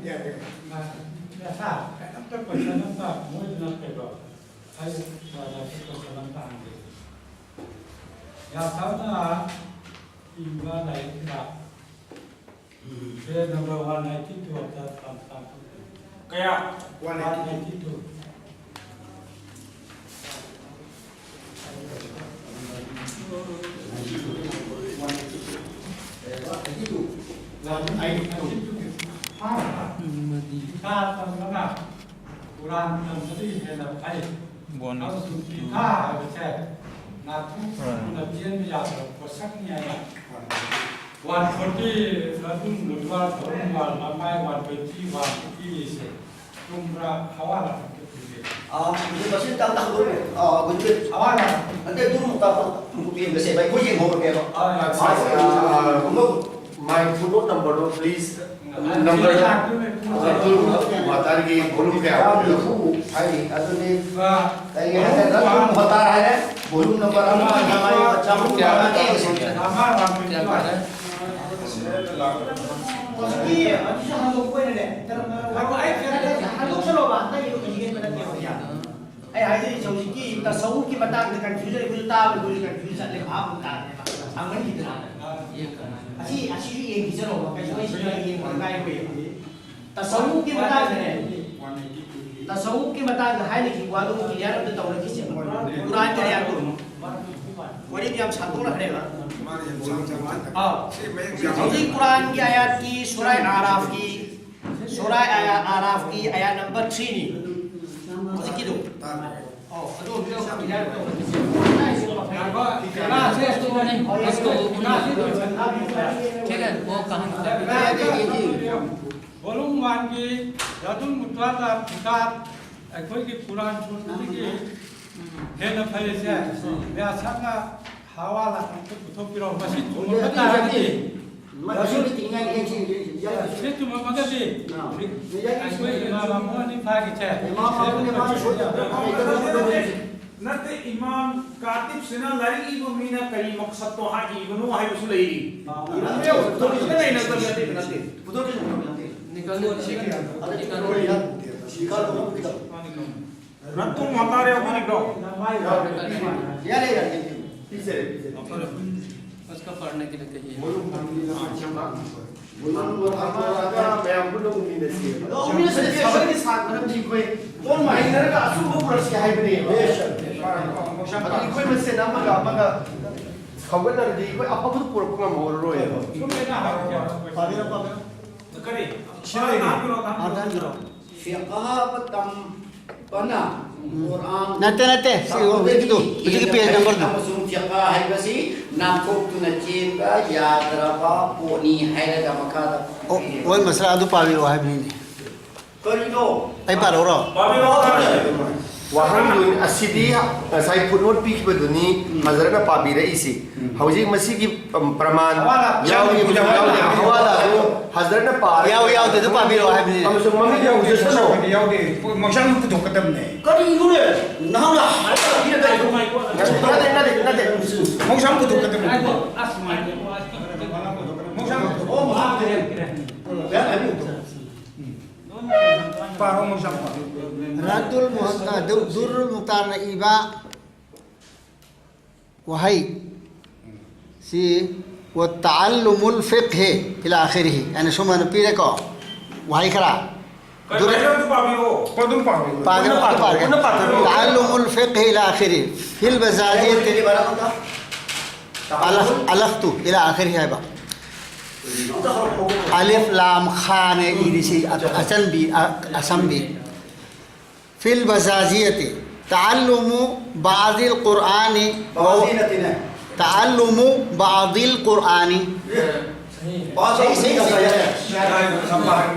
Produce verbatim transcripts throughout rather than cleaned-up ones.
ꯌꯥꯗꯦ꯫ ꯅꯁꯥ ꯀꯩꯝꯇ ꯀꯣꯏꯁꯟ ꯑꯝꯇ ꯃꯣꯏꯗꯨꯅ ꯀꯩꯗꯧ? ꯑꯩ ꯀꯣꯏꯁꯟ ꯑꯝꯇ ꯍꯪꯒꯦ꯫ ꯌꯥꯁꯥꯅ ꯏꯕ ꯂꯥꯏꯔꯤꯛꯁꯤꯗ page number one eighty two ꯑꯝꯇ ꯇꯥꯟꯊꯣꯛꯄꯤꯌꯨ꯫ ꯀꯌꯥ? One eighty two. ꯐꯤꯈꯥ ꯇꯝꯕꯅ ꯀꯨꯔꯥꯟ ꯇꯝꯕꯗꯒꯤ ꯍꯦꯟꯅ ꯐꯩ꯫ ꯋꯥꯟ ꯑꯃꯁꯨꯡ ꯐꯤꯈꯥ ꯍꯥꯏꯕꯁꯦ ꯅꯥꯊꯨꯞ ꯊꯨꯅ ꯆꯦꯟꯕ ꯌꯥꯗꯕ ꯄꯣꯠꯁꯛꯅꯤ ꯍꯥꯏꯅ ꯋꯥꯟ ꯐꯣꯔꯇꯤ ꯃꯇꯨꯡ ꯂꯨꯄꯥ ꯊꯧꯔꯝ ꯋꯥꯟ ꯂꯃꯥꯏ ꯋꯥꯟ ꯇ꯭ꯋꯦꯟꯇꯤ ꯋꯥꯟ ꯐꯤꯐꯇꯤ ꯁꯦ ꯆꯨꯝꯕ꯭ꯔꯥ? ꯍꯋꯥ ꯂꯥꯛꯄ ꯄꯤꯕꯤꯌꯨ꯫ ꯑꯥ, ꯍꯧꯖꯤꯛ ꯃꯁꯤ ꯇꯥꯡ ꯇꯥꯡꯗꯣꯔꯦ꯫ ꯑꯥ, ꯍꯧꯖꯤꯛ ꯍꯋꯥ ꯂꯥꯛꯄ꯫ ꯑꯗꯩ ꯑꯗꯨꯝ ꯇꯥꯛꯄ ꯌꯦꯡꯕꯁꯦ ꯑꯩꯈꯣꯏ ꯌꯦꯡꯍꯧꯔꯒꯦꯕ꯫ ꯑꯥ, ꯑꯥ, ꯑꯥ, ꯑꯥ, ꯑꯃꯨꯛ My photo number ꯗꯣ please꯫ ꯅꯝꯕꯔ ꯅꯝꯕꯔ ꯃꯇꯥꯔꯒꯤ ꯚꯣꯂꯨꯝ ꯀꯌꯥ ꯑꯣꯏꯒꯦ? ꯍꯥꯏꯔꯤ ꯑꯗꯨꯅꯤ꯫ ꯀꯩꯒꯤ ꯍꯥꯏꯔꯀꯥꯟꯗ ꯅꯝꯕꯔ ꯃꯇꯥꯔ ꯍꯥꯏꯔꯦ, ꯚꯣꯂꯨꯝ ꯅꯝꯕꯔ ꯑꯃ ꯃꯉꯥ ꯃꯉꯥ ꯆꯥꯝꯃ ꯀꯌꯥ ꯑꯃ ꯇꯦꯛꯁ꯫ ꯍꯧꯖꯤꯛꯀꯤ ꯑꯗꯨꯁꯨ ꯍꯟꯗꯣꯛꯄ ꯑꯣꯏꯅꯅꯦ, ꯍꯟꯗꯣꯛꯁꯜꯂꯣꯕ, ꯍꯟꯗꯛꯀꯤꯗꯣ ꯀꯩꯁꯨ ꯈꯦꯠꯄ ꯅꯠꯇꯦꯕ꯫ ꯑꯩ ꯍꯥꯏꯖꯔꯤꯁꯦ ꯍꯧꯖꯤꯛꯀꯤ ꯇꯁꯧꯒꯤ ꯃꯇꯥꯡꯗ ꯀꯟꯐ꯭ꯌꯨꯖꯟ ꯑꯩꯈꯣꯏꯁꯨ ꯇꯥꯕꯗ ꯑꯩꯈꯣꯏꯁꯨ ꯀꯟꯐ꯭ꯌꯨꯖꯟ ꯆꯠꯂꯦ, ꯚꯥꯞ ꯑꯃ ꯇꯥꯗꯦꯕ, ꯁꯥꯡꯃꯟꯈꯤꯗꯅ꯫ ꯑꯁꯤ, ꯑꯁꯤꯁꯨ ꯌꯦꯡꯕꯤꯖꯔꯣꯕ, ꯀꯩꯁꯨ ꯑꯩ ꯁꯤꯗ ꯌꯦꯡꯕ ꯀꯥꯏꯔꯣꯏꯕ꯫ ꯇꯁꯧꯒꯤ ꯃꯇꯥꯡꯗꯅꯦ, ꯇꯁꯧꯒꯤ ꯃꯇꯥꯡꯗ ꯍꯥꯏꯅꯈꯤꯕ ꯋꯥꯗꯨ ꯀ꯭ꯂꯤꯌꯥꯔ ꯑꯝꯇ ꯇꯧꯔꯛꯈꯤꯁꯦꯕ꯫ ꯀꯨꯔꯥꯟ ꯀ꯭ꯂꯤꯌꯥꯔ ꯇꯧꯔꯣ꯫ ꯋꯥꯔꯤꯗꯤ ꯌꯥꯝ ꯁꯥꯡꯗꯣꯛꯅꯈ꯭ꯔꯦꯕ꯫ ꯑꯥ꯫ ꯍꯧꯖꯤꯛ ꯀꯨꯔꯥꯟꯒꯤ ꯑꯥꯌꯥꯠꯀꯤ ꯁꯨꯔꯥꯏ ꯑꯥꯔꯥꯐꯀꯤ ꯁꯨꯔꯥ ꯑꯥꯌꯥ ꯑꯥꯔꯥꯐꯀꯤ ꯑꯥꯌꯥ ꯅꯝꯕꯔ ꯊ꯭ꯔꯤꯅꯤ꯫ ꯍꯧꯖꯤꯛꯀꯤꯗꯣ꯫ ꯑꯣ, ꯑꯗꯨ ꯑꯝꯇ ꯀ꯭ꯂꯤꯌꯥꯔ ꯇꯧꯍꯟꯕꯤꯁꯦ꯫ ꯉꯥꯏꯈꯣ, ꯀꯅꯥꯁꯦ? ꯍꯣꯏ, ꯀꯅꯥꯁꯦ? ठीक है, वो कहाँ? ꯚꯣꯂꯨꯝ ꯋꯥꯟꯒꯤ ꯌꯥꯗꯨꯜ ꯃꯨꯇꯥꯗ ꯐꯤꯀꯥꯠ ꯑꯩꯈꯣꯏꯒꯤ ꯀꯨꯔꯥꯟ ꯁꯨꯠꯇꯒꯤ ꯍꯦꯟꯅ ꯐꯩꯁꯦ ꯃꯌꯥꯝꯅ ꯍꯋꯥꯂꯥ ꯑꯝꯇ ꯄꯨꯊꯣꯛꯄꯤꯔꯛꯑꯣ꯫ ꯃꯁꯤ ꯆꯨꯝꯃꯝꯕ ꯇꯥꯔꯒꯗꯤ, ꯃꯁꯤ ꯆꯨꯝꯃꯝꯃꯒꯗꯤ ꯑꯩꯈꯣꯏ ꯏꯃꯥꯝ ꯑꯕꯨ ꯍꯅꯤꯐꯥꯒꯤꯁꯦ ꯅꯠꯇꯦ, ꯏꯃꯥꯝ ꯀꯥꯇꯤꯕꯁꯤꯅ ꯂꯥꯏꯔꯤꯛ ꯏꯕ ꯃꯤꯅ ꯀꯔꯤ ꯃꯛꯁꯠꯇꯣ ꯍꯥꯏ ꯏꯕꯅꯣ ꯍꯥꯏꯕꯁꯨ ꯂꯩꯔꯤ꯫ ꯏꯕꯅꯦ, ꯄꯨꯊꯣꯛꯈꯤꯕ ꯅꯠꯇꯦ, ꯅꯠꯇꯦ, ꯅꯠꯇꯦ꯫ ꯄꯨꯊꯣꯛꯈꯤꯕ ꯅꯠꯇꯦ꯫ ꯔꯟꯇꯨꯡ ꯃꯇꯥꯔ ꯌꯥꯎꯕꯤꯔꯤꯕ꯭ꯔꯣ? ꯌꯥꯔꯦ, ꯌꯥꯔꯦ, ꯄꯤꯖꯔꯦ, ꯄꯤꯖꯔꯦ꯫ ꯃꯌꯥꯝ ꯄꯨꯟꯅ ꯎꯃꯤꯟꯅꯁꯤ꯫ ꯃꯔꯝꯗꯤ ꯑꯩꯈꯣꯏ ꯄꯣꯠ ꯃꯥꯏꯅꯔꯒ ꯑꯆꯨꯝꯕ ꯄꯨꯔꯛꯁꯤ ꯍꯥꯏꯕꯅꯦꯕ꯫ ꯑꯗꯨ ꯑꯩꯈꯣꯏ ꯃꯁꯦꯟ ꯑꯃꯒ ꯑꯃꯒ ꯈꯥꯎꯒꯠꯅꯔꯗꯤ ꯑꯩꯈꯣꯏ ꯑꯐꯕꯗꯨ ꯄꯨꯔꯛꯄ ꯉꯝꯍꯧꯔꯔꯣꯏꯕ꯫ ꯀꯔꯤ? ꯁꯤꯗ ꯂꯩꯔꯤ꯫ ꯐꯤꯀꯥꯍ ꯇꯝꯕꯅ ꯀꯨꯔꯥꯟ ꯅꯠꯇꯦ, ꯅꯠꯇꯦ꯫ ꯁꯤ ꯍꯧꯖꯤꯛꯀꯤꯗꯣ, ꯍꯧꯖꯤꯛꯀꯤ ꯄꯦꯖ ꯅꯝꯕꯔꯗꯣ꯫ ꯑꯃꯁꯨꯡ ꯐꯤꯀꯥꯍ ꯍꯥꯏꯕꯁꯤ ꯅꯥꯟꯊꯣꯛꯇꯨꯅ ꯆꯦꯟꯕ ꯌꯥꯗ꯭ꯔꯕ ꯄꯣꯠꯅꯤ ꯍꯥꯏꯔꯒ ꯃꯈꯥꯗ ꯑꯣ, ꯍꯣꯏ, ꯃꯁꯂꯥ ꯑꯗꯨ ꯄꯥꯕꯤꯔꯛꯑꯣ ꯍꯥꯏꯕꯅꯤꯅꯦ꯫ ꯀꯔꯤꯅꯣ? ꯑꯩ ꯄꯥꯔꯛꯎꯔꯣ? ꯄꯥꯕꯤꯔꯛꯑꯣ꯫ ꯋꯥꯍꯪꯗꯨ ꯑꯁꯤꯗꯤ ꯉꯁꯥꯏ ꯐꯨꯠꯅꯣꯠ ꯄꯤꯈꯤꯕꯗꯨꯅꯤ ꯍꯖꯔꯠꯅ ꯄꯥꯕꯤꯔꯛꯏꯁꯤ꯫ ꯎꯝ꯫ ꯍꯧꯖꯤꯛ ꯃꯁꯤꯒꯤ, ꯎꯝ, ꯄ꯭ꯔꯃꯥꯟ ꯍꯋꯥꯂꯥ ꯌꯥꯎꯔꯤ ꯆꯪꯗꯦ, ꯑꯃꯁꯨꯡ ꯌꯥꯎꯗꯦ꯫ ꯌꯥꯎꯗꯦ꯫ ꯍꯋꯥꯂꯥ ꯑꯗꯨ ꯍꯖꯔꯠꯅ ꯄꯥꯔꯒ ꯌꯥꯎ-, ꯌꯥꯎꯗꯦ, ꯑꯗꯨ ꯄꯥꯕꯤꯔꯛꯑꯣ ꯍꯥꯏꯕꯅꯤ꯫ ꯑꯃꯁꯨꯡ ꯃꯃꯤꯡ ꯌꯥꯎꯗꯦ, ꯌꯥꯎꯗꯦ꯫ ꯃꯣꯡꯁꯥꯡ ꯄꯨꯊꯣꯛꯀꯗꯕꯅꯦ꯫ ꯀꯔꯤꯅꯣꯅꯦ? ꯅꯍꯥꯛꯅ ꯍꯥꯏꯔꯒ ꯄꯤꯔꯒ ꯅꯠꯇꯦ, ꯅꯠꯇꯦ, ꯅꯠꯇꯦ꯫ ꯃꯣꯡꯁꯥꯡ ꯄꯨꯊꯣꯛꯀꯗꯕꯅꯦ꯫ ꯃꯣꯡꯁꯥꯡ ꯄꯨꯊꯣꯛꯀꯗꯕꯅꯦ꯫ ꯄꯥꯔꯣ, ꯃꯣꯡꯁꯥꯡ ꯄꯥꯔꯣ꯫ ꯔꯗꯨꯜ ꯃꯨꯍ-, ꯑ, ꯗꯨ-, ꯗꯨꯔꯔꯨꯜ ꯃꯨꯈꯇꯥꯔꯅ ꯏꯕ ꯋꯥꯍꯩ ꯁꯤ, "ꯋꯇꯥꯜꯂꯨꯃꯨꯜ ꯐꯤꯛꯍꯤ ꯏꯂꯥ ꯑꯥꯈꯤꯔꯤꯍꯤ" ꯍꯥꯏꯅ ꯁꯨꯃꯥꯏꯅ ꯄꯤꯔꯦꯀꯣ꯫ ꯋꯥꯍꯩ ꯈꯔ꯫ ꯀꯩ ꯗꯨꯔ- ꯋꯥꯍꯩꯅꯣ ꯑꯗꯨ ꯄꯥꯕꯤꯔꯛꯑꯣ꯫ ꯑꯗꯨꯝ ꯄꯥꯕꯤꯔꯛꯑꯣ꯫ ꯄꯥꯒꯦꯔꯥ, ꯄꯨꯟꯅ ꯄꯥꯒꯦꯔꯥ? ꯄꯥꯕꯤꯔꯛꯑꯣ꯫ ꯄꯨꯟꯅ ꯄꯥꯕꯤꯔꯛꯑꯣ꯫ "تعلم الفقه إلى آخره في البزازية الأخ-، الأخت إلى آخره" ꯍꯥꯏꯕ꯫ ꯑꯂꯤꯐ ꯂꯥꯝ ꯈꯥꯅ ꯏꯔꯤꯁꯤ ꯑ-, ꯑꯆꯟꯕꯤ, ꯑ-, ꯑꯁꯝꯕꯤ꯫ في البزازية تعلم بعض القرآن و-، ꯕꯥꯖꯤ ꯅꯠꯇꯦꯅꯦ꯫ تعلم بعض القرآن. ꯕꯥꯖꯤ ꯅꯠꯇꯦ꯫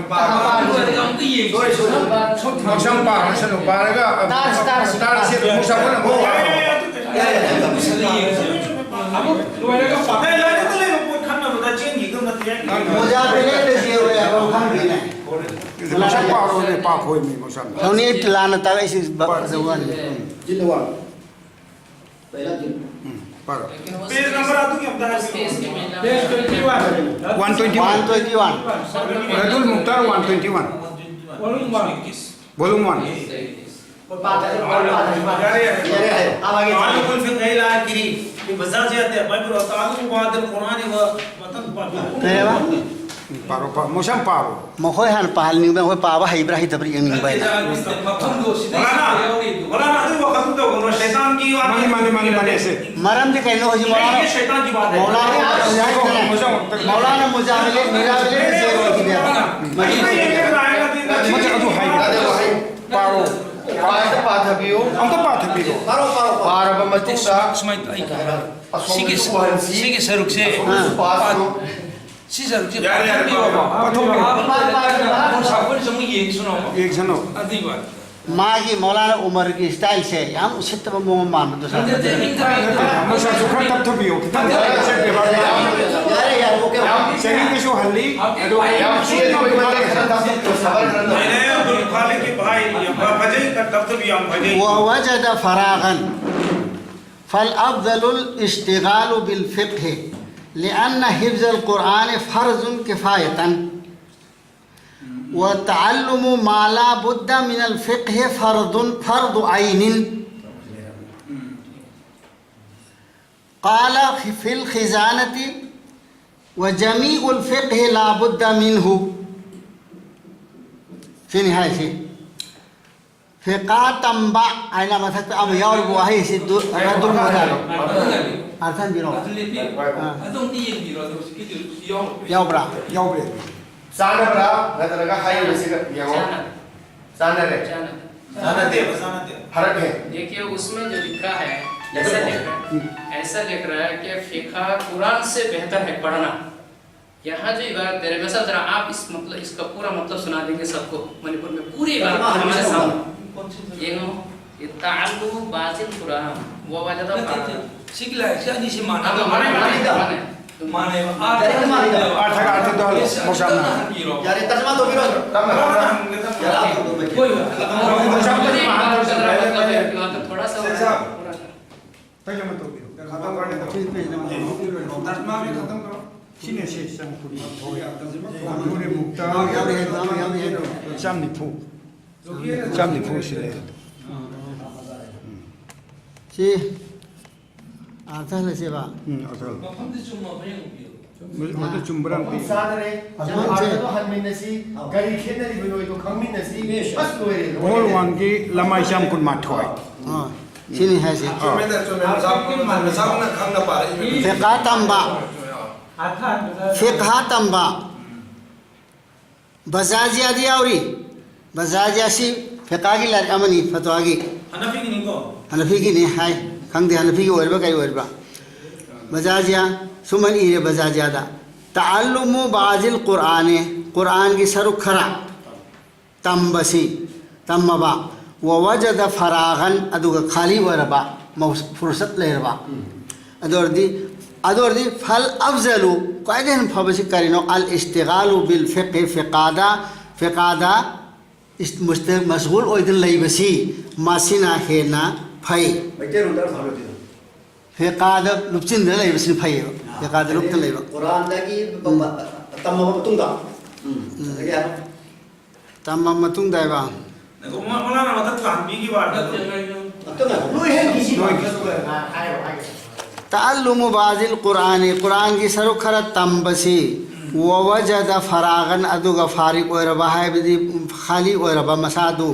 ꯁꯣꯔꯤ, ꯁꯣꯔꯤ꯫ ꯃꯣꯡꯁꯥꯡ ꯄꯥꯔꯁꯅꯨ, ꯄꯥꯔꯒ ꯇꯥꯔꯁꯤ, ꯇꯥꯔꯁꯤ꯫ ꯇꯥꯔꯁꯤ, ꯃꯣꯡꯁꯥꯡ ꯄꯥꯔꯁꯅꯨ꯫ ꯌꯥꯔꯦ, ꯌꯥꯔꯦ, ꯌꯥꯔꯦ꯫ ꯑꯃꯨꯛ ꯂꯣꯏꯔꯒ ꯄꯥ-, ꯂꯥꯏꯔꯤꯛꯇ ꯂꯩꯕ ꯄꯣꯠ ꯈꯪꯅꯕꯗ ꯆꯦꯟꯈꯤꯗꯧ ꯅꯠꯇꯦ꯫ ꯃꯣꯖꯥ ꯄꯦꯂꯦꯟꯗ ꯆꯦꯜꯂꯣ ꯍꯥꯏꯕ ꯈꯪꯗꯦꯅꯦ꯫ ꯃꯣꯡꯁꯥꯡ ꯄꯥꯔꯣꯅꯦ, ꯄꯥꯈꯣꯏꯃꯤ ꯃꯣꯡꯁꯥꯡ꯫ ꯊꯧꯅꯤ ꯂꯥꯟꯅ ꯇꯥꯛꯂꯛꯏꯁꯤ ꯕ-, ꯖꯋꯥꯟ꯫ ꯎꯝ꯫ ꯖꯤꯟꯗꯋꯥꯟ꯫ ꯂꯩꯔꯛ ꯖꯤꯟ꯫ ꯎꯝ꯫ ꯄꯥꯔꯣ꯫ Page number ꯑꯗꯨꯒꯤ ꯑꯝꯇ ꯍꯥꯏꯕꯤꯌꯨ꯫ Page twenty one. One twenty one. One twenty one. Radul Mukhtar one twenty one. Volume one. Volume one. ꯌꯥꯔꯦ, ꯌꯥꯔꯦ꯫ ꯌꯥꯔꯦ, ꯌꯥꯔꯦ꯫ ꯑꯥ, ꯃꯥꯒꯤ تعلق الفقه إلى آخره. ꯃꯖꯥꯖꯤꯌꯥꯠ ꯍꯥꯏ ꯃꯥꯏ ꯄꯨꯔꯥ تعلق بعض القرآن و ꯃꯊꯪ ꯄꯥꯕꯤꯌꯨ꯫ ꯀꯩ ꯍꯥꯏꯕ? ꯄꯥꯔꯣ, ꯄꯥꯔꯣ꯫ ꯃꯣꯁꯝ ꯄꯥꯔꯣ꯫ ꯃꯈꯣꯏ ꯍꯥꯟꯅ ꯄꯥꯍꯟꯅꯤꯡꯕ, ꯑꯩꯈꯣꯏ ꯄꯥꯕ ꯍꯩꯕ꯭ꯔꯥ ꯍꯩꯇꯕ꯭ꯔꯥ ꯌꯦꯡꯅꯤꯡꯕ ꯍꯥꯏꯅ꯫ ꯃꯐꯝꯗꯣ ꯁꯤꯗꯩ ꯃꯧꯂꯥꯅꯥ, ꯁꯤꯗ ꯌꯥꯎꯔꯤꯗꯣ꯫ ꯃꯧꯂꯥꯅꯥ ꯑꯗꯨꯒꯤ ꯋꯥꯈꯜꯗꯨ ꯇꯧꯒꯅꯨ, ꯁꯩꯇꯥꯟꯒꯤ ꯋꯥꯅꯤ꯫ ꯃꯥꯅꯤ, ꯃꯥꯅꯤ, ꯃꯥꯅꯤ, ꯃꯥꯅꯤ, ꯑꯁꯦ꯫ ꯃꯔꯝꯗꯤ ꯀꯩꯅꯣ ꯍꯧꯖꯤꯛ ꯃꯧꯂꯥꯅꯥ ꯌꯦꯡꯒꯦ ꯁꯩꯇꯥꯟꯒꯤ ꯋꯥꯅꯤ꯫ ꯃꯧꯂꯥꯅꯥ ꯍꯧꯖꯤꯛ ꯍꯥꯏꯁꯤꯅꯅꯦ, ꯃꯧꯂꯥꯅꯥ ꯃꯨꯖꯥꯃꯤꯂꯦ ꯃꯤꯔꯥꯕꯤꯂꯦ ꯖꯦꯔꯣ ꯑꯣꯏꯈꯤꯅꯦꯕ꯫ ꯃꯗꯨ ꯑꯗꯨ ꯍꯥꯏꯕ꯫ ꯄꯥꯔꯣ꯫ ꯄꯥꯗ ꯄꯥꯊꯕꯤꯌꯨ꯫ ꯑꯝꯇ ꯄꯥꯊꯕꯤꯔꯣ꯫ ꯄꯥꯔꯕ ꯃꯇꯨꯡꯗ ꯁꯨꯃꯥꯏꯅ ꯇꯧ, ꯑꯩ ꯇꯧ꯫ ꯁꯤꯒꯤ ꯑꯁꯣꯝꯗꯁꯨ ꯎꯍꯟꯁꯤ꯫ ꯁꯤꯒꯤ ꯁꯔꯨꯛꯁꯦ, ꯑꯁꯣꯝꯗꯁꯨ ꯄꯥꯁꯅꯨ꯫ ꯁꯤ ꯁꯔꯨꯛꯁꯦ ꯌꯥꯔꯦ, ꯌꯥꯔꯦ, ꯄꯥꯊꯣꯛꯄꯤꯔꯣ꯫ ꯄꯥꯊꯣꯛꯄꯤꯔꯣ꯫ ꯄꯥꯊꯣꯛꯄꯤꯔꯣ꯫ ꯁꯥꯐꯣꯏꯁꯦ ꯑꯃꯨꯛ ꯌꯦꯡꯁꯅꯣ꯫ ꯌꯦꯡꯁꯅꯨ꯫ ꯑꯗꯨꯏ ꯋꯥꯅꯤ꯫ ꯃꯥꯒꯤ ꯃꯧꯂꯥꯅꯥ ꯎꯃꯔꯒꯤ ꯁ꯭ꯇꯥꯏꯜꯁꯦ ꯌꯥꯝ ꯎꯁꯤꯠꯇꯕ ꯃꯑꯣꯡ ꯑꯃ ꯃꯥꯟꯕꯗꯣ ꯁꯥꯔ꯫ ꯅꯠꯇꯦ, ꯅꯠꯇꯦ, ꯅꯠꯇꯦ꯫ ꯃꯁꯥꯁꯨ ꯈꯔ ꯇꯞꯊꯕꯤꯌꯨ, ꯈꯤꯇꯪ꯫ ꯌꯥꯔꯦ, ꯌꯥꯔꯦ, ꯑꯣꯀꯦ, ꯑꯣꯀꯦ꯫ ꯆꯍꯤꯗꯁꯨ ꯍꯜꯂꯤ, ꯑꯗꯣ ꯌꯥꯝ ꯁꯤ ꯑꯗꯨꯃꯥꯏꯅ ꯈꯔ ꯇꯞꯊꯕꯤꯌꯨ, ꯁꯥꯕ ꯈꯔ ꯇꯞꯊꯕꯤꯌꯨ꯫ ꯅꯩꯅ ꯑꯕꯗꯨꯜ ꯈꯥꯂꯤꯛꯀꯤ ꯚꯥꯏ, ꯌꯥꯝ ꯐꯖꯩ, ꯈꯔ ꯇꯞꯊꯕꯤꯌꯨ, ꯌꯥꯝ ꯐꯖꯩ꯫ ووجد فراغا فالأفضل الاشتغال بالفقه لأن حفظ القرآن فرض كفاية وتعلم ما لا بد من الفقه فرض، فرض عين. قال في الخزانة: وجميع الفقه لا بد منه. ꯁꯤꯅꯤ ꯍꯥꯏꯁꯤ꯫ ꯐꯤꯀꯥ ꯇꯝꯕ ꯍꯥꯏꯅ ꯃꯊꯛꯇ ꯑꯃ ꯌꯥꯎꯔꯤꯕ ꯋꯥꯍꯩꯁꯤ ꯗꯨ-, ꯈꯔ ꯗꯨꯔ ꯍꯥꯏꯔꯣ꯫ ꯑꯥꯔꯊ ꯍꯟꯕꯤꯔꯣ꯫ ꯑꯗꯨ ꯂꯦꯞꯄꯤꯌꯨ꯫ ꯑꯥ꯫ ꯑꯗꯨꯝꯗꯤ ꯌꯦꯡꯕꯤꯔꯣ, ꯑꯗꯨ ꯍꯧꯖꯤꯛꯀꯤꯗꯨ ꯌꯥꯎꯔꯣꯏ꯫ ꯌꯥꯎꯕ꯭ꯔꯥ? ꯌꯥꯎꯕ꯭ꯔꯦ꯫ ꯆꯥꯟꯅꯕ꯭ꯔꯥ ꯅꯠꯇ꯭ꯔꯒ ꯍꯥꯏꯔꯤꯕꯁꯤꯒ ꯌꯦꯡꯉꯣ꯫ ꯆꯥꯟꯅꯔꯦ꯫ ꯆꯥꯟꯅꯗꯦꯕ, ꯆꯥꯟꯅꯗꯦ꯫ ꯐꯔꯛ ꯍꯦ꯫ देखिए, उसमें जो लिखा है, ऐसा लिख रहा है, ऐसा लिख रहा है कि फिका कुरान से बेहतर है पढ़ना। यहाँ जो इबारत दे रहे हैं, वैसा जरा आप इस मतलब, इसका पूरा मतलब सुना देंगे सबको, मणिपुर में पूरी इबारत हमारे सामने। ये लो, ये ताल्लु बाजिल कुरान, वो वाला था। ꯅꯠꯇꯦ, ꯅꯠꯇꯦ꯫ ꯁꯤꯒꯤ ꯂꯥꯏꯔꯤꯛꯁꯦ ꯑꯅꯤꯁꯤ ꯃꯥꯟꯅꯗꯕ꯫ ꯃꯥꯟꯅꯩ, ꯃꯥꯟꯅꯩ, ꯃꯥꯟꯅꯩ꯫ ꯃꯥꯟꯅꯩꯕ꯫ ꯗꯥꯏꯔꯦꯛ ꯃꯥꯟꯅꯩꯗ꯫ ꯑꯥꯔꯊꯒ ꯑꯥꯔꯊꯗꯣ ꯍꯜꯂꯣ, ꯃꯣꯁꯥꯝꯅ꯫ ꯇꯞꯅ ꯍꯟꯕꯤꯔꯣ꯫ ꯌꯥꯔꯦ, ꯇꯔꯖꯃꯥ ꯇꯧꯕꯤꯔꯣ꯫ ꯇꯞꯅ ꯇꯞꯅ꯫ ꯌꯥꯔꯦ, ꯑꯥ, ꯇꯧꯕꯤꯔꯣ꯫ ꯍꯣꯏ, ꯍꯣꯏ꯫ थोड़ा सा, थोड़ा सा। ꯇꯔꯖꯃꯥ ꯇꯧꯕꯤꯔꯣ꯫ ꯁꯤꯅ ꯁꯤ ꯆꯥꯝ ꯀꯨꯟꯃꯥꯊꯣꯏ꯫ ꯃꯗꯨꯅ ꯃꯨꯛꯇ ꯆꯥꯝ ꯅꯤꯐꯨ꯫ ꯆꯥꯝ ꯅꯤꯐꯨ ꯁꯤ ꯂꯩ꯫ ꯁꯤ ꯑꯥꯔꯊ ꯍꯜꯂꯁꯦꯕ꯫ ꯎꯝ, ꯑꯥꯔꯊ ꯍꯜꯂꯣ꯫ ꯃꯐꯝꯗꯤ ꯆꯨꯝꯃꯕ꯭ꯔꯥ ꯌꯦꯡꯕꯤꯌꯨ꯫ ꯃꯗꯨ ꯆꯨꯝꯕ꯭ꯔꯥ ꯃꯐꯝ ꯌꯦꯡꯕꯤꯌꯨ꯫ ꯆꯥꯗꯔꯦ꯫ ꯃꯐꯝꯁꯦ ꯑꯥꯔꯊꯗꯣ ꯍꯟꯃꯤꯟꯅꯁꯤ꯫ ꯀꯔꯤ ꯈꯦꯠꯅꯔꯤꯕꯅꯣ ꯍꯥꯏꯗꯣ ꯈꯪꯃꯤꯟꯅꯁꯤ꯫ ꯕꯁ ꯂꯣꯏꯔꯦ꯫ ꯍꯣꯜ ꯋꯥꯟꯒꯤ ꯂꯃꯥꯏ ꯆꯥꯝ ꯀꯨꯟꯃꯥꯊꯣꯏ꯫ ꯑꯥ, ꯁꯤꯅꯤ ꯍꯥꯏꯁꯦ꯫ ꯑꯥ꯫ ꯆꯨꯝꯃꯦꯗ, ꯆꯨꯝꯃꯦ꯫ ꯃꯁꯥ, ꯃꯁꯥꯅ ꯈꯪꯅ ꯄꯥꯔꯛꯏꯕꯅꯤ꯫ ꯐꯤꯀꯥ ꯇꯝꯕ꯫ ꯐꯤꯀꯥ ꯇꯝꯕ꯫ ꯕꯖꯥꯖꯤꯌꯥꯗꯤ ꯌꯥꯎꯔꯤ꯫ ꯕꯖꯥꯖꯤꯌꯥꯁꯤ ꯐꯤꯀꯥꯒꯤ ꯂꯥꯏꯔꯤꯛ ꯑꯃꯅꯤ, ꯐꯇꯋꯥꯒꯤ꯫ ꯍꯅꯐꯤꯒꯤꯅꯤꯀꯣ? ꯍꯅꯐꯤꯒꯤꯅꯤ ꯍꯥꯏ꯫ ꯈꯪꯗꯦ ꯍꯅꯐꯤꯒꯤ ꯑꯣꯏꯔꯤꯕ꯭ꯔꯥ ꯀꯔꯤ ꯑꯣꯏꯔꯤꯕ꯭ꯔꯥ꯫ ꯕꯖꯥꯖꯤꯌꯥ ꯁꯨꯃꯥꯏꯅ ꯏꯔꯦ ꯕꯖꯥꯖꯤꯌꯥꯗ: "تعلم بعض القرآن"꯫ ꯀꯨꯔꯥꯟꯒꯤ ꯁꯔꯨꯛ ꯈꯔ ꯇꯝꯕꯁꯤ, ꯇꯝꯃꯕ꯫ "ووجد فراغا"꯫ ꯑꯗꯨꯒ ꯈꯥꯂꯤ ꯑꯣꯏꯔꯕ, ꯃꯧ-, ꯐꯨꯔꯁꯠ ꯂꯩꯔꯕ꯫ ꯑꯗꯨ ꯑꯣꯏꯔꯗꯤ, ꯑꯗꯨ ꯑꯣꯏꯔꯗꯤ "فالأفضل"꯫ ꯈ꯭ꯋꯥꯏꯗꯒꯤ ꯍꯦꯟꯅ ꯐꯕꯁꯤ ꯀꯔꯤꯅꯣ? "الاشتغال بالفقه"꯫ ꯐꯤꯀꯥꯗ, ꯐꯤꯀꯥꯗ ꯏꯁ-, ꯃꯨꯁꯇ-, ꯃꯁꯒꯨꯜ ꯑꯣꯏꯗꯨꯅ ꯂꯩꯕꯁꯤ, ꯃꯁꯤꯅ ꯍꯦꯟꯅ ꯐꯩ꯫ ꯃꯩꯇꯩꯂꯣꯟꯗ ꯑꯔꯊ ꯍꯥꯏꯕꯗꯨꯅ? ꯐꯤꯀꯥꯗ ꯂꯨꯞꯆꯤꯟꯗꯅ ꯂꯩꯕꯁꯤꯅ ꯐꯩꯌꯦꯕ꯫ ꯐꯤꯀꯥꯗ ꯂꯨꯞꯇꯅ ꯂꯩꯕ꯫ ꯀꯨꯔꯥꯟꯗꯒꯤ ꯎꯝ꯫ ꯇꯝꯃꯕ ꯃꯇꯨꯡꯗ꯫ ꯎꯝ꯫ ꯎꯝ꯫ ꯑꯗꯒꯤ ꯍꯥꯏꯔꯣ꯫ ꯇꯝꯃꯕ ꯃꯇꯨꯡꯗ ꯍꯥꯏꯕ꯫ ꯉꯥꯏꯈꯣ, ꯃ-, ꯃꯧꯂꯥꯅ ꯃꯊꯛ ꯊꯥꯍꯟꯕꯤꯈꯤꯕ ꯑꯥꯔꯊꯗꯣ꯫ ꯑꯝꯇ ꯉꯥꯏꯈꯣ꯫ ꯂꯣꯏ ꯍꯦꯟꯈꯤꯁꯤ꯫ ꯂꯣꯏ꯫ ꯍꯥꯏꯔꯣ, ꯍꯥꯏꯔꯣ꯫ "تعلم بعض القرآن"꯫ ꯀꯨꯔꯥꯟꯒꯤ ꯁꯔꯨꯛ ꯈꯔ ꯇꯝꯕꯁꯤ꯫ "ووجد فراغا"꯫ ꯑꯗꯨꯒ ꯐꯥꯔꯤꯛ ꯑꯣꯏꯔꯕ ꯍꯥꯏꯕꯗꯤ ꯈꯥꯂꯤ ꯑꯣꯏꯔꯕ ꯃꯁꯥꯗꯨ꯫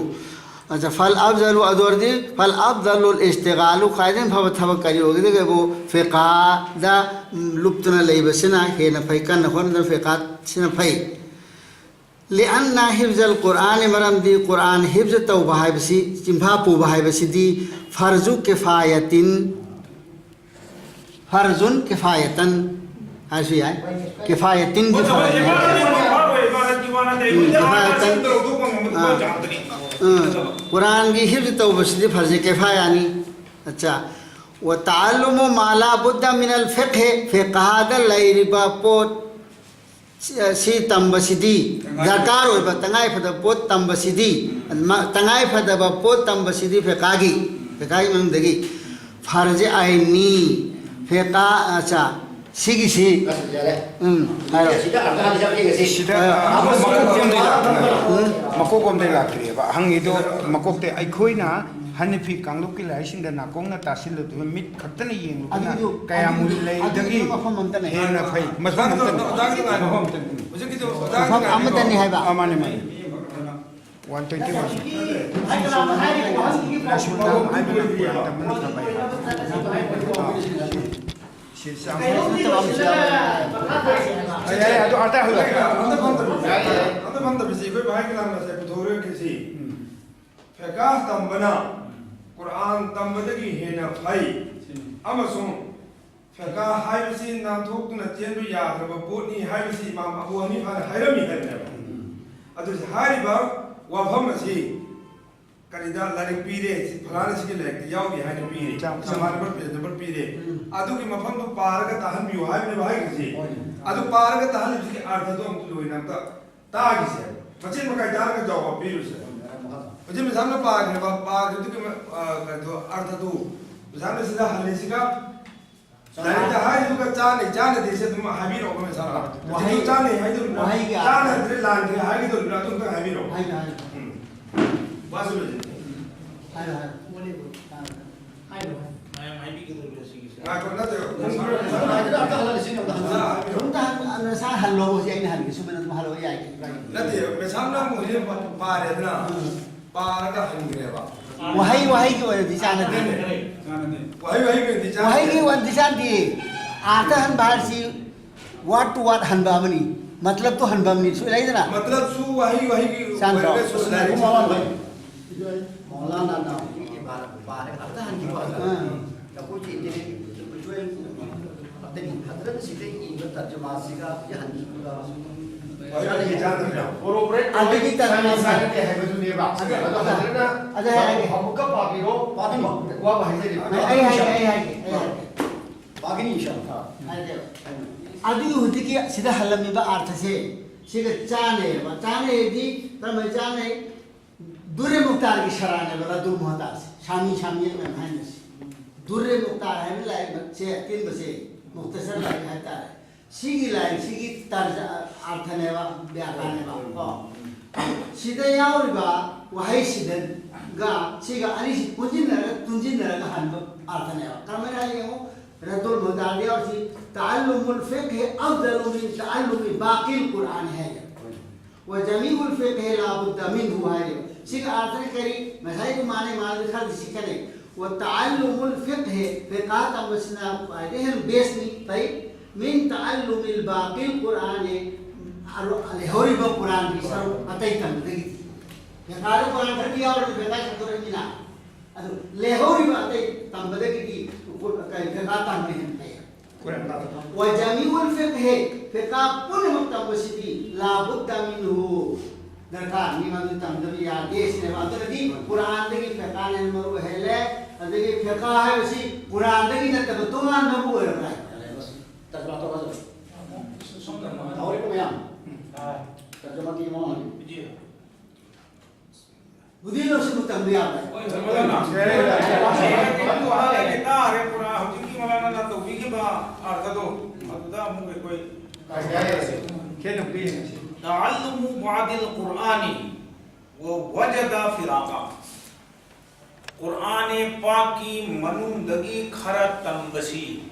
ꯑꯗ "فالأفضل"꯫ ꯑꯗꯨ ꯑꯣꯏꯔꯗꯤ "فالأفضل الاشتغال"꯫ ꯈ꯭ꯋꯥꯏꯗꯒꯤ ꯐꯕ ꯊꯕꯛ ꯀꯔꯤ ꯑꯣꯏꯒꯗꯒꯦꯕꯨ? ꯐꯤꯀꯥꯗ ꯂꯨꯞꯇꯨꯅ ꯂꯩꯕꯁꯤꯅ ꯍꯦꯟꯅ ꯐꯩ, ꯀꯟꯅ ꯍꯣꯠꯅꯗꯅ ꯐꯤꯀꯥꯁꯤꯅ ꯐꯩ꯫ "لأن حفظ القرآن"꯫ ꯃꯔꯝꯗꯤ ꯀꯨꯔꯥꯟ ꯍꯤꯐꯖ ꯇꯧꯕ ꯍꯥꯏꯕꯁꯤ, ꯆꯤꯟꯐꯥ ꯄꯨꯕ ꯍꯥꯏꯕꯁꯤꯗꯤ "فرض كفاية"꯫ "فرض كفاية" ꯍꯥꯏꯔꯁꯨ ꯌꯥꯏ꯫ ꯀꯤꯐꯥꯌꯇꯤꯟꯒꯤ ꯐꯔꯖꯅꯤ ꯍꯥꯏꯕ꯫ ꯎꯝ, ꯀꯤꯐꯥꯌꯇꯤꯟ꯫ ꯎꯝ, ꯀꯨꯔꯥꯟꯒꯤ ꯍꯤꯐꯖ ꯇꯧꯕꯁꯤꯗꯤ ꯐꯔꯖ ꯀꯤꯐꯥꯌꯥꯅꯤ꯫ ꯑꯠꯆꯥ꯫ "وتعلم ما لا بد من الفقه"꯫ ꯐꯤꯀꯥꯗ ꯂꯩꯔꯤꯕ ꯄꯣꯠ ꯁꯤ, ꯁꯤ ꯇꯝꯕꯁꯤꯗꯤ, ꯗꯔꯀꯥꯔ ꯑꯣꯏꯕ ꯇꯉꯥꯏ ꯐꯗꯕ ꯄꯣꯠ ꯇꯝꯕꯁꯤꯗꯤ, ꯃ-, ꯇꯉꯥꯏ ꯐꯗꯕ ꯄꯣꯠ ꯇꯝꯕꯁꯤꯗꯤ ꯐꯤꯀꯥꯒꯤ, ꯐꯤꯀꯥꯒꯤ ꯃꯅꯨꯡꯗꯒꯤ꯫ ꯐꯔꯖ ꯑꯥꯏꯟꯅꯤ, ꯐꯦꯀꯥ, ꯑꯆꯥ, ꯁꯤꯒꯤꯁꯤ꯫ ꯑꯁ, ꯌꯥꯔꯦ꯫ ꯎꯝ, ꯍꯥꯏꯔꯣ꯫ ꯁꯤꯗ ꯑꯝꯇ ꯍꯥꯟꯅ ꯆꯠꯂꯁꯤ꯫ ꯁꯤꯗ ꯑ, ꯑꯃ ꯃꯀꯣꯛ ꯑꯃꯗꯩ ꯂꯥꯛꯄꯅꯦ꯫ ꯎꯝ꯫ ꯃꯀꯣꯛ ꯑꯃꯗꯩ ꯂꯥꯛꯇ꯭ꯔꯤꯑꯕ꯫ ꯍꯪꯉꯤꯗꯣ ꯃꯀꯣꯛꯇꯩ꯫ ꯑꯩꯈꯣꯏꯅ ꯍꯅꯐꯤ ꯀꯥꯡꯂꯨꯞꯀꯤ ꯂꯥꯏꯔꯤꯛꯁꯤꯡꯗ ꯅꯥꯀꯣꯡꯅ ꯇꯥꯁꯤꯜꯂꯨꯗꯕ ꯃꯤꯠ ꯈꯛꯇꯅ ꯌꯦꯡꯂꯨꯕꯅ ꯑꯗꯨꯒꯤꯗꯨ, ꯀꯌꯥꯃꯨꯛ ꯑꯗꯨꯒꯤꯗꯨ, ꯂꯩꯗꯒꯤ ꯑꯗꯨꯒꯤꯗꯨ ꯃꯐꯝ ꯑꯃꯇꯅꯦ꯫ ꯍꯦꯟꯅ ꯐꯩ꯫ ꯃꯐꯝ ꯑꯃꯇꯅꯦ꯫ ꯃꯇꯥꯡꯗ ꯉꯥꯏꯔꯣ꯫ ꯃꯐꯝ ꯑꯃꯇꯅꯦ꯫ ꯍꯧꯖꯤꯛꯀꯤꯗꯣ ꯃꯇꯥꯡꯗ ꯃꯐꯝ ꯉꯥꯏꯔꯣ꯫ ꯑꯃꯇꯅꯤ ꯍꯥꯏꯕ꯫ ꯑꯥ, ꯃꯥꯅꯦ, ꯃꯥꯅꯦ꯫ One twenty one. ꯔꯁꯨꯜ ꯅꯥꯝ ꯍꯥꯏꯕꯅ ꯀꯨꯔꯥꯟ ꯇꯝꯕꯅ ꯐꯕ ꯍꯥꯏ꯫ ꯁꯤ ꯆꯥꯝ-, ꯌꯥꯔꯦ, ꯌꯥꯔꯦ, ꯑꯗꯨ ꯑꯥꯔꯗ ꯍꯜꯂꯣ꯫ ꯑꯝꯇ ꯐꯝꯗꯕꯤꯁꯤ, ꯑꯩꯈꯣꯏ ꯚꯥꯏ ꯀꯅꯥ ꯉꯁꯥꯏ ꯄꯨꯊꯣꯛꯔꯛꯈꯤꯁꯤ꯫ ꯎꯝ꯫ ꯐꯦꯀꯥꯍ ꯇꯝꯕꯅ ꯀꯨꯔꯥꯟ ꯇꯝꯕꯗꯒꯤ ꯍꯦꯟꯅ ꯐꯩ ꯑꯃꯁꯨꯡ ꯐꯦꯀꯥꯍ ꯍꯥꯏꯕꯁꯤ ꯅꯥꯟꯊꯣꯛꯇꯨꯅ ꯆꯦꯟꯕ ꯌꯥꯗ꯭ꯔꯕ ꯄꯣꯠꯅꯤ ꯍꯥꯏꯕꯁꯤ ꯏꯃꯥꯝ ꯑꯕꯨ ꯍꯅꯤꯐꯥꯅ ꯍꯥꯏꯔꯝꯃꯤ ꯍꯥꯏꯕꯅꯦꯕ꯫ ꯑꯗꯨ ꯍꯥꯏꯔꯤꯕ ꯋꯥꯐꯝ ꯑꯁꯤ ꯀꯔꯤꯗ ꯂꯥꯏꯔꯤꯛ ꯄꯤꯔꯦ, ꯁꯤ ꯐꯂꯥꯅ ꯁꯤꯒꯤ ꯂꯥꯏꯔꯤꯛꯇ ꯌꯥꯎꯔꯤ ꯍꯥꯏꯅ ꯄꯤꯔꯦ, ꯆꯥꯝ-, ꯆꯥꯝ-, ꯁꯃꯥꯟ ꯅꯝꯕꯔ, ꯄꯦꯖ ꯅꯝꯕꯔ ꯄꯤꯔꯦ꯫ ꯎꯝ꯫ ꯑꯗꯨꯒꯤ ꯃꯐꯝꯗꯣ ꯄꯥꯔꯒ ꯇꯥꯍꯟꯕꯤꯌꯨ ꯍꯥꯏꯕꯅꯦꯕ ꯍꯥꯏꯔꯤꯁꯦ꯫ ꯍꯣꯏꯅꯦ꯫ ꯑꯗꯨ ꯄꯥꯔꯒ ꯇꯥꯍꯜꯂꯤꯕꯁꯤꯒꯤ ꯑꯥꯔꯊꯗꯣ ꯑꯃꯨꯛ ꯂꯣꯏꯅ ꯑꯝꯇ ꯇꯥꯈꯤꯁꯦ꯫ ꯃꯆꯦꯠ ꯃꯀꯥꯏ ꯇꯥꯔꯒ ꯖꯥꯎꯕ ꯄꯤꯔꯨꯁꯦ꯫ ꯍꯣꯏꯅꯦ, ꯃꯈꯥ ꯇꯥ꯫ ꯃꯆꯦꯠ ꯃꯆꯥ ꯑꯃ ꯄꯥꯈ꯭ꯔꯦꯕ, ꯄꯥꯈ꯭ꯔꯤꯗꯨꯒꯤ ꯃ-, ꯑ, ꯀꯩꯅꯣ, ꯑꯥꯔꯊꯗꯨ ꯃꯆꯥ ꯑꯃ ꯁꯤꯗ ꯍꯜꯂꯤꯁꯤꯒ ꯂꯥꯏꯔꯤꯛꯇ ꯍꯥꯏꯔꯤꯗꯨꯒ ꯆꯥꯟꯅꯩ ꯆꯥꯟꯅꯗꯦꯁꯦ ꯑꯗꯨꯝ ꯍꯥꯏꯕꯤꯔꯛꯑꯣ, ꯃꯦꯁꯥ꯫ ꯋꯥꯍꯩ, ꯍꯧꯖꯤꯛ ꯆꯥꯟꯅꯩ ꯍꯥꯏꯗꯣꯔꯤꯕ꯭ꯔꯥ? ꯋꯥꯍꯩꯒꯤ ꯑꯥꯔꯊ꯫ ꯆꯥꯟꯅꯗ꯭ꯔꯦ, ꯂꯥꯟꯈ꯭ꯔꯦ ꯍꯥꯏꯒꯗꯧꯔꯤꯕ꯭ꯔꯥ? ꯑꯗꯨꯝꯇ ꯍꯥꯏꯕꯤꯔꯛꯑꯣ꯫ ꯍꯥꯏꯔꯣ, ꯍꯥꯏꯔꯣ꯫ ꯎꯝ꯫ ꯋꯥꯁꯨ ꯂꯣꯏꯁꯤꯟ꯫ ꯍꯥꯏꯔꯣ, ꯍꯥꯏꯔꯣ꯫ ꯍꯥꯏꯔꯣ, ꯍꯥꯏꯔꯣ꯫ ꯃꯌꯥꯝ ꯍꯥꯏꯕꯤꯒꯗꯧꯔꯤꯕ꯭ꯔꯥ ꯁꯤꯒꯤꯁꯦ? ꯉꯥꯏꯈꯣ, ꯅꯠꯇꯦ, ꯈꯨꯝꯕꯤꯔꯣ, ꯃꯦꯁꯥ꯫ ꯍꯥꯏꯗꯤ ꯑꯝꯇ ꯍꯜꯂꯛꯑꯁꯤ, ꯑꯝꯇ ꯍꯜꯂꯛꯑꯁꯤ꯫ ꯑꯝꯇ ꯍꯟ-, ꯃꯦꯁꯥ ꯍꯜꯂꯣ, ꯍꯧꯖꯤꯛ ꯑꯩꯅ ꯍꯟꯒꯦ, ꯁꯨꯃꯥꯏꯅ ꯑꯗꯨꯝ ꯍꯜꯂꯛꯑꯣ, ꯌꯥꯏ, ꯀꯩꯁꯨ ꯀꯥꯏꯗꯦ꯫ ꯅꯠꯇꯦ, ꯃꯦꯁꯥꯝꯅ ꯑꯃꯨꯛ ꯍꯧꯖꯤꯛ ꯄꯥꯔꯦꯗꯅ꯫ ꯎꯝ꯫ ꯄꯥꯔꯒ ꯍꯟꯈ꯭ꯔꯦꯕ꯫ ꯋꯥꯍꯩ ꯋꯥꯍꯩꯒꯤ ꯑꯣꯏꯅꯗꯤ ꯆꯥꯟꯅꯗꯦ꯫ ꯋꯥꯍꯩ ꯋꯥꯍꯩꯒꯤ ꯑꯣꯏꯅꯗꯤ ꯆꯥꯟꯅꯗꯦ꯫ ꯋꯥꯍꯩꯒꯤ ꯑꯣꯏꯅꯗꯤ ꯆꯥꯟꯅꯗꯦ꯫ ꯑꯥꯔꯊ ꯍꯟꯕ ꯍꯥꯏꯔꯁꯤ word to word ꯍꯟꯕ ꯑꯃꯅꯤ, ꯃꯇꯂꯕꯇꯣ ꯍꯟꯕ ꯑꯃꯅꯤ, ꯁꯨ ꯂꯩꯗꯅ꯫ ꯃꯇꯂꯕꯁꯨ ꯋꯥꯍꯩ ꯋꯥꯍꯩꯒꯤ ꯆꯥꯟꯅꯗ꯭ꯔꯣ? ꯑꯣꯏꯔꯒꯁꯨ ꯂꯥꯏꯔꯤꯛ ꯃꯧꯂꯥꯅꯥꯅ ꯏꯕꯥꯔ ꯄꯥꯔꯒ ꯑꯥꯔꯊ ꯍꯟꯈꯤꯕ ꯑꯗꯨꯅ ꯑꯥ꯫ ꯑꯩꯈꯣꯏꯒꯤ ꯏꯟꯇꯦꯂꯦꯛꯆꯨꯋꯦꯜ ꯑꯗꯒꯤ ꯍꯖꯔꯠ ꯁꯤꯗ ꯏꯕ ꯇꯔꯖꯃꯥꯁꯤꯒ ꯌꯥꯍꯟꯈꯤꯕꯒ ꯋꯥꯍꯩ ꯋꯥꯍꯩꯒꯤ ꯆꯥꯟꯅꯗ꯭ꯔꯣ? ꯑꯗꯨꯒꯤ ꯇꯔꯖꯃꯥꯁꯤ ꯆꯥꯟꯅꯗꯦ ꯍꯥꯏꯕꯗꯨꯅꯦꯕ꯫ ꯑꯗꯨ, ꯑꯗꯣ ꯑꯗꯨ, ꯍꯖꯔꯠꯅ ꯑꯗꯨ ꯍꯥꯏꯔꯒꯦ꯫ ꯑꯃꯨꯛꯀ ꯄꯥꯕꯤꯔꯣ, ꯄꯥꯕꯤꯔꯣ꯫ ꯋꯥꯕ ꯍꯥꯏꯖꯔꯤꯕ꯫ ꯑꯩ, ꯑꯩ ꯍꯥꯏꯒꯦ, ꯑꯩ ꯍꯥꯏꯒꯦ, ꯑꯩ ꯍꯥꯏꯒꯦ꯫ ꯄꯥꯒꯅꯤ ꯏꯟꯁꯥ ꯑꯜꯂꯥ꯫ ꯍꯥꯏꯒꯦ꯫ ꯑꯗꯨ ꯍꯧꯖꯤꯛꯀꯤ ꯁꯤꯗ ꯍꯜꯂꯝꯃꯤꯕ ꯑꯥꯔꯊꯁꯦ ꯁꯤꯒ ꯆꯥꯅꯩꯌꯦꯕ꯫ ꯆꯥꯅꯩ ꯍꯥꯏꯗꯤ ꯀꯔꯝꯍꯥꯏꯅ ꯆꯥꯅꯩ? ꯗꯨꯔꯦ ꯃꯨꯛꯇꯥꯔꯒꯤ ꯁꯔꯥꯅꯦꯕ ꯔꯗꯨꯜ ꯃꯨꯍꯇꯥꯖ꯫ ꯁꯥꯃꯤ, ꯁꯥꯃꯤ ꯑꯅ ꯍꯥꯏꯅꯁꯤ꯫ ꯗꯨꯔꯔꯦ ꯃꯨꯛꯇꯥꯔ ꯍꯥꯏꯕ ꯂꯥꯏꯔꯤꯛꯁꯦ, ꯑꯇꯦꯟꯕꯁꯦ, ꯃꯨꯛꯇꯁꯔ ꯂꯥꯏꯔꯤꯛ ꯍꯥꯏꯇꯥꯔꯦ꯫ ꯁꯤꯒꯤ ꯂꯥꯏꯔꯤꯛꯁꯤꯒꯤ ꯇꯔꯖ ꯑꯥꯔꯊꯅꯦꯕ, ꯕ꯭ꯌꯥꯀ꯭ꯔꯥꯟꯅꯦꯕ ꯀꯣ꯫ ꯁꯤꯗ ꯌꯥꯎꯔꯤꯕ ꯋꯥꯍꯩꯁꯤꯗꯒ ꯁꯤꯒ ꯑꯅꯤꯁꯤ ꯄꯨꯟꯁꯤꯟꯅꯔꯒ, ꯇꯨꯟꯁꯤꯟꯅꯔꯒ ꯍꯟꯕ ꯑꯥꯔꯊꯅꯦꯕ꯫ ꯀꯔꯝꯍꯥꯏꯅ ꯍꯥꯏ ꯌꯦꯡꯉꯨ, ꯔꯗꯨꯜ ꯃꯨꯗꯥꯗ ꯌꯥꯎꯔꯤꯁꯤ, "تعلم الفقه أفضل من تعلم باقي القرآن" ꯍꯥꯏꯌꯦ꯫ "وجميع الفقه لا بد منه" ꯍꯥꯏꯔꯤꯕ꯫ ꯁꯤꯒꯤ ꯑꯥꯔꯊꯅ ꯀꯔꯤ? ꯉꯁꯥꯏ ꯑꯗꯨꯝ ꯃꯥꯟꯅꯩ, ꯃꯥꯟꯅꯗꯦ ꯈꯔꯗꯤ ꯁꯤ ꯈꯦꯠꯅꯩ꯫ "وتعلم الفقه" ꯐꯤꯀꯥ ꯇꯝꯕꯁꯤꯅ ꯈ꯭ꯋꯥꯏꯗꯒꯤ ꯍꯦꯟꯅ ꯕꯦꯁꯅꯤ, ꯐꯩ꯫ "من تعلم باقي القرآن" ꯑꯔꯣ-, ꯂꯩꯍꯧꯔꯤꯕ ꯀꯨꯔꯥꯟꯒꯤ ꯁꯔꯨꯛ ꯑꯇꯩ ꯇꯝꯕꯗꯒꯤꯗꯤ꯫ ꯐꯤꯀꯥꯗ ꯀꯨꯔꯥꯟ ꯈꯔꯗꯤ ꯌꯥꯎꯔꯒ ꯐꯤꯀꯥ ꯁꯟꯗꯣꯔꯛꯏꯅꯤꯅ꯫ ꯑꯗꯨ ꯂꯩꯍꯧꯔꯤꯕ ꯑꯇꯩ ꯇꯝꯕꯗꯒꯤꯗꯤ ꯀꯨ-, ꯀꯩ, ꯐꯤꯀꯥ ꯇꯝꯕꯅ ꯍꯦꯟꯅ ꯐꯩ꯫ ꯀꯨꯔꯥꯟ ꯇꯝꯕ꯫ "وجميع الفقه" ꯐꯤꯀꯥ ꯄꯨꯝꯅꯃꯛ ꯇꯝꯕꯁꯤꯗꯤ "لا بد منه" ꯗꯔꯀꯥꯔꯅꯤ, ꯃꯗꯨ ꯇꯝꯗꯕ ꯌꯥꯗꯦ ꯁꯤꯅꯦꯕ꯫ ꯑꯗꯨꯅꯗꯤ ꯀꯨꯔꯥꯟꯗꯒꯤ ꯐꯤꯀꯥꯅ ꯍꯦꯟꯅ ꯃꯔꯨ ꯍꯦꯜꯂꯦ꯫ ꯑꯗꯒꯤ ꯐꯤꯀꯥ ꯍꯥꯏꯕꯁꯤ ꯀꯨꯔꯥꯟꯗꯒꯤ ꯅꯠꯇꯕ ꯇꯣꯉꯥꯟꯕ ꯑꯃ ꯑꯣꯏꯔꯕ꯭ꯔꯥ? ꯇꯔꯖꯃꯥ ꯇꯧꯔꯁꯤ꯫ ꯁꯣꯝꯗ ꯑꯃ ꯇꯧꯔꯤꯕ ꯃꯌꯥꯝ꯫ ꯎꯝ꯫ ꯇꯔꯖꯃꯥꯒꯤ ꯃꯑꯣꯡ ꯍꯥꯏꯗꯤ꯫ ꯖꯤ꯫ ꯃꯗꯨꯗꯤ ꯂꯧꯁꯤꯟꯕ ꯇꯝꯕ ꯌꯥꯕ꯭ꯔꯥ? ꯍꯣꯏ, ꯍꯣꯏ, ꯃꯧꯂꯥꯅꯥ꯫ ꯌꯥꯔꯦ, ꯌꯥꯔꯦ, ꯌꯥꯔꯦ꯫ ꯑꯗꯨ ꯋꯥꯍꯪ ꯂꯩꯔꯦ, ꯇꯥꯔꯦ, ꯄꯨꯔꯥ ꯍꯧꯖꯤꯛꯀꯤ ꯃꯧꯂꯥꯅꯥꯅ ꯇꯧꯕꯤꯈꯤꯕ ꯑꯥꯔꯊꯗꯣ, ꯑꯗꯨꯗ ꯑꯃꯨꯛ ꯑꯩꯈꯣꯏ ꯌꯥꯔꯦ, ꯌꯥꯔꯦ꯫ ꯈꯦꯠꯅꯕꯗꯨ ꯌꯦꯡꯉꯁꯤ꯫ "تعلم بعض القرآن ووجد فراغا" ꯀꯨꯔꯥꯟ ꯄꯥꯛꯀꯤ ꯃꯅꯨꯡꯗꯒꯤ ꯈꯔ ꯇꯝꯕꯁꯤ,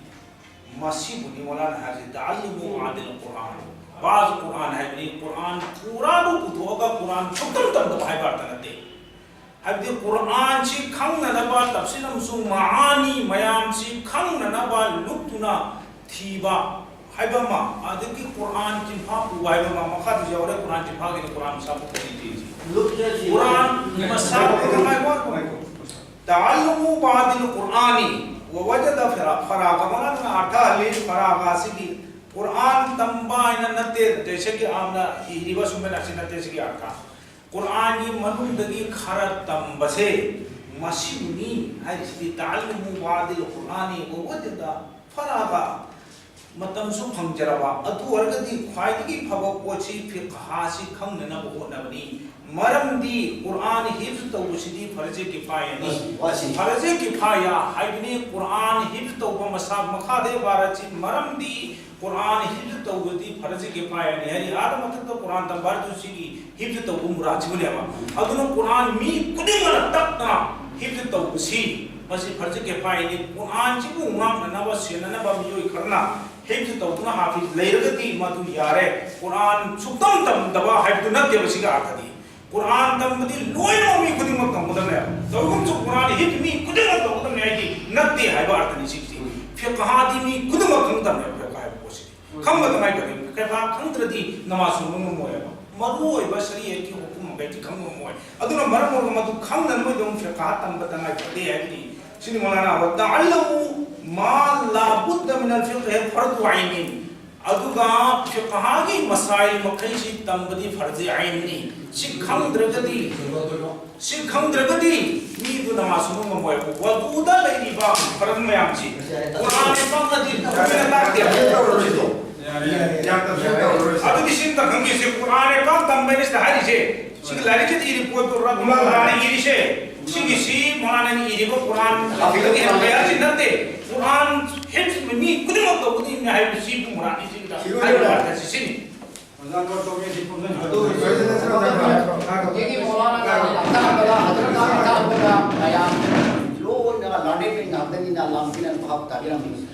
ꯃꯁꯤꯕꯨꯅꯤ ꯃꯧꯂꯥꯅ ꯍꯥꯏꯔꯤꯁꯤ, "تعلم بعض القرآن". بعض القرآن ꯍꯥꯏꯕꯅꯤ, ꯀꯨꯔꯥꯟ ꯄꯨꯔꯥꯗꯨ ꯄꯨꯊꯣꯛꯑꯒ ꯀꯨꯔꯥꯟ ꯁꯨꯛꯇꯝ ꯇꯝꯗꯕ ꯍꯥꯏꯕ ꯑꯔꯊ ꯅꯠꯇꯦ꯫ ꯍꯥꯏꯕꯗꯤ ꯀꯨꯔꯥꯟꯁꯤ ꯈꯪꯅꯅꯕ, ꯇꯐꯁꯤꯔ ꯑꯃꯁꯨꯡ ꯃꯥꯅꯤ ꯃꯌꯥꯝꯁꯤ ꯈꯪꯅꯅꯕ ꯂꯨꯞꯇꯨꯅ ꯊꯤꯕ ꯍꯥꯏꯕ ꯑꯃ, ꯑꯗꯒꯤ ꯀꯨꯔꯥꯟ ꯆꯤꯟꯐꯥ ꯄꯨꯕ ꯍꯥꯏꯕ ꯑꯃ, ꯃꯈꯥꯗꯁꯨ ꯌꯥꯎꯔꯦ, ꯀꯨꯔꯥꯟ ꯆꯤꯟꯐꯥꯒꯤꯗꯤ ꯀꯨꯔꯥꯟ ꯃꯁꯥ ꯄꯨꯊꯣꯛꯄ ꯅꯠꯇꯦ꯫ ꯂꯨꯞꯇꯅ ꯊꯤꯕ꯫ ꯀꯨꯔꯥꯟ ꯃꯁꯥ ꯄꯨꯊꯣꯛꯄ ꯍꯥꯏꯕ "تعلم بعض القرآن ووجد فراغا" ꯃꯉꯥꯅ ꯑꯥꯔꯊ ꯍꯜꯂꯤ꯫ ꯐꯔꯥꯒ ꯑꯁꯤꯒꯤ ꯀꯨꯔꯥꯟ ꯇꯝꯕ ꯍꯥꯏꯅ ꯅꯠꯇꯦ, ꯖꯩꯁꯦ ꯀꯤ ꯑꯥꯞꯅ ꯏꯔꯤꯕ ꯁꯨꯃꯥꯏꯅ ꯑꯁꯤ ꯅꯠꯇꯦ꯫ ꯁꯤꯒꯤ ꯑꯥꯔꯊ, ꯀꯨꯔꯥꯟꯒꯤ ꯃꯅꯨꯡꯗꯒꯤ ꯈꯔ ꯇꯝꯕꯁꯦ, ꯃꯁꯤꯕꯨꯅꯤ ꯍꯥꯏꯔꯤꯁꯤꯗꯤ, "تعلم بعض القرآن ووجد فراغا", ꯃꯇꯝꯁꯨ ꯐꯪꯖꯔꯕ, ꯑꯗꯨ ꯑꯣꯏꯔꯒꯗꯤ ꯈ꯭ꯋꯥꯏꯗꯒꯤ ꯐꯕ ꯄꯣꯠꯁꯤ ꯐꯤꯛꯍꯥꯁꯤ ꯈꯪꯅꯅꯕ ꯍꯣꯠꯅꯕꯅꯤ꯫ ꯃꯔꯝꯗꯤ ꯀꯨꯔꯥꯟ ꯍꯤꯐꯖ ꯇꯧꯕꯁꯤꯗꯤ ꯐꯔꯖꯦ ꯀꯤꯐꯥꯌꯥꯅꯤ꯫ ꯐꯔꯖꯦ ꯀꯤꯐꯥꯌꯥ ꯍꯥꯏꯕꯅꯤ ꯀꯨꯔꯥꯟ ꯍꯤꯐꯖ ꯇꯧꯕ ꯃꯁꯥ ꯃꯈꯥꯗ ꯚꯥꯔꯠꯁꯤ꯫ ꯃꯔꯝꯗꯤ ꯀꯨꯔꯥꯟ ꯍꯤꯐꯖ ꯇꯧꯕꯗꯤ ꯐꯔꯖꯦ ꯀꯤꯐꯥꯌꯥꯅꯤ ꯍꯥꯏꯔꯤ꯫ ꯑꯥꯗ ꯃꯊꯛꯇ ꯀꯨꯔꯥꯟ ꯇꯝꯕ ꯍꯥꯏꯗꯨ ꯁꯤꯒꯤ ꯍꯤꯐꯖ ꯇꯧꯕ ꯃꯨꯔꯥꯗꯁꯤꯕꯨꯅꯦꯕ꯫ ꯑꯗꯨꯅ ꯀꯨꯔꯥꯟ ꯃꯤ ꯈꯨꯗꯤꯡꯃꯛꯅ ꯇꯞꯅ ꯍꯤꯐꯖ ꯇꯧꯕꯁꯤ ꯃꯁꯤ ꯐꯔꯖꯦ ꯀꯤꯐꯥꯌꯥꯅꯤ꯫ ꯀꯨꯔꯥꯟꯁꯤꯕꯨ ꯉꯥꯛꯅꯅꯕ, ꯁꯦꯟꯅꯅꯕ ꯃꯤꯑꯣꯏ ꯈꯔꯅ ꯍꯤꯐꯖ ꯇꯧꯗꯨꯅ ꯍꯥꯐꯤꯖ ꯂꯩꯔꯒꯗꯤ ꯃꯗꯨ ꯌꯥꯔꯦ꯫ ꯀꯨꯔꯥꯟ ꯁꯨꯛꯇꯝ ꯇꯝꯗꯕ ꯍꯥꯏꯕꯗꯨ ꯅꯠꯇꯦꯕ ꯁꯤꯒꯤ ꯑꯥꯔꯊꯗꯤ꯫ ꯀꯨꯔꯥꯟ ꯇꯝꯕꯗꯤ ꯂꯣꯏꯅꯃꯛ ꯃꯤ ꯈꯨꯗꯤꯡꯃꯛ ꯇꯝꯒꯗꯕꯅꯦ꯫ ꯇꯧꯕꯒꯨꯝꯁꯨ ꯀꯨꯔꯥꯟ ꯍꯤꯐꯖ ꯃꯤ ꯈꯨꯗꯤꯡꯃꯛ ꯇꯧꯒꯗꯕꯅꯦ ꯍꯥꯏꯗꯤ ꯅꯠꯇꯦ ꯍꯥꯏꯕ ꯑꯥꯔꯊꯅꯤ ꯁꯤꯒꯤꯁꯤ꯫ ꯐꯤꯀꯍꯗꯤ ꯃꯤ ꯈꯨꯗꯤꯡꯃꯛ ꯈꯪꯒꯗꯕꯅꯦ ꯐꯤꯀꯍ ꯍꯥꯏꯕ ꯄꯣꯠꯁꯤꯗꯤ꯫ ꯈꯪꯕ ꯇꯉꯥꯏ ꯐꯗꯦ꯫ ꯐꯤꯀꯍ ꯈꯪꯗ꯭ꯔꯗꯤ ꯅꯃꯥꯖ ꯁꯣꯟꯕ ꯉꯝꯃꯣꯏ ꯍꯥꯏꯕ꯫ ꯃꯔꯨ ꯑꯣꯏꯕ ꯁꯔꯤꯌꯠꯀꯤ ꯍꯨꯀꯨꯝ ꯃꯈꯩꯗꯤ ꯈꯪꯕ ꯉꯝꯃꯣꯏ꯫ ꯑꯗꯨꯅ ꯃꯔꯝ ꯑꯣꯏꯔꯒ ꯃꯗꯨ ꯈꯪꯅꯅꯕꯒꯤꯗꯃꯛ ꯐꯤꯀꯍ ꯇꯝꯕ ꯇꯉꯥꯏ ꯐꯗꯦ ꯍꯥꯏꯕꯅꯤ꯫ ꯁꯤꯅꯤ ꯃꯧꯂꯥꯅꯥ, "ꯋꯇعلموا ما لا بد من الفقه فرض عين"꯫ ꯑꯗꯨꯒ ꯐꯤꯀꯍꯒꯤ ꯃꯁꯥꯏꯜ ꯃꯈꯩꯁꯤ ꯇꯝꯕꯗꯤ ꯐꯔꯖꯦ ꯑꯥꯏꯟꯅꯤ꯫ ꯁꯤ ꯈꯪꯗ꯭ꯔꯒꯗꯤ, ꯁꯤ ꯈꯪꯗ꯭ꯔꯒꯗꯤ ꯃꯤꯗꯨ ꯅꯃꯥꯖ ꯁꯣꯟꯕ ꯉꯝꯃꯣꯏ꯫ ꯋꯗꯨꯗ ꯂꯩꯔꯤꯕ ꯐꯔꯖ ꯃꯌꯥꯝꯁꯤ ꯀꯨꯔꯥꯟ ꯄꯪꯉꯗꯤ ꯂꯣꯏꯅ ꯇꯥꯛꯇꯦ꯫ ꯌꯥꯔꯦ, ꯌꯥꯔꯦ, ꯌꯥꯝ ꯇꯞꯁꯤꯟ ꯇꯧꯔꯔꯣꯏꯁꯦ꯫ ꯑꯗꯨꯗꯤ ꯁꯤ ꯑꯝꯇ ꯈꯪꯕꯤꯁꯦ, ꯀꯨꯔꯥꯟ ꯄꯥꯛ ꯇꯝꯕꯅꯤ ꯁꯤꯗ ꯍꯥꯏꯔꯤꯁꯦ꯫ ꯁꯤꯒꯤ ꯂꯥꯏꯔꯤꯛꯁꯤꯗ ꯏꯔꯤ ꯄꯣꯠꯇꯣ ꯔꯕꯨꯜ ꯃꯧꯂꯥꯅꯥꯅ ꯏꯔꯤꯁꯦ, ꯁꯤꯒꯤꯁꯤ ꯃꯧꯂꯥꯅꯥꯅ ꯏꯔꯤꯕ ꯀꯨꯔꯥꯟ ꯍꯥꯐꯤꯖꯒꯤ ꯍꯦꯟꯅ ꯃꯌꯥꯝꯁꯤ ꯅꯠꯇꯦ꯫ ꯀꯨꯔꯥꯟ ꯍꯤꯐꯖ ꯃꯤ ꯈꯨꯗꯤꯡꯃꯛ ꯇꯧꯒꯗꯕꯅꯤ ꯍꯥꯏꯕꯁꯤ ꯏꯕꯨꯡ ꯃꯧꯂꯥꯅꯥꯅ ꯁꯤꯒꯤꯗ ꯍꯥꯏꯔꯤꯕ ꯑꯥꯔꯊꯁꯤ ꯁꯤꯅꯤ꯫ ꯑꯗꯨꯒꯤ ꯃꯧꯂꯥꯅꯥꯅ ꯑꯇꯥꯡꯕꯗ, ꯑꯗꯨꯒ ꯑꯇꯥꯡꯕꯗ ꯃꯌꯥꯝ ꯂꯣꯏꯅ ꯂꯥꯟꯗꯦꯟ ꯉꯥꯛꯇꯅꯤꯅ ꯂꯥꯡꯗꯦꯟ ꯚꯥꯞ ꯇꯥꯕꯤꯔꯝꯃꯤ꯫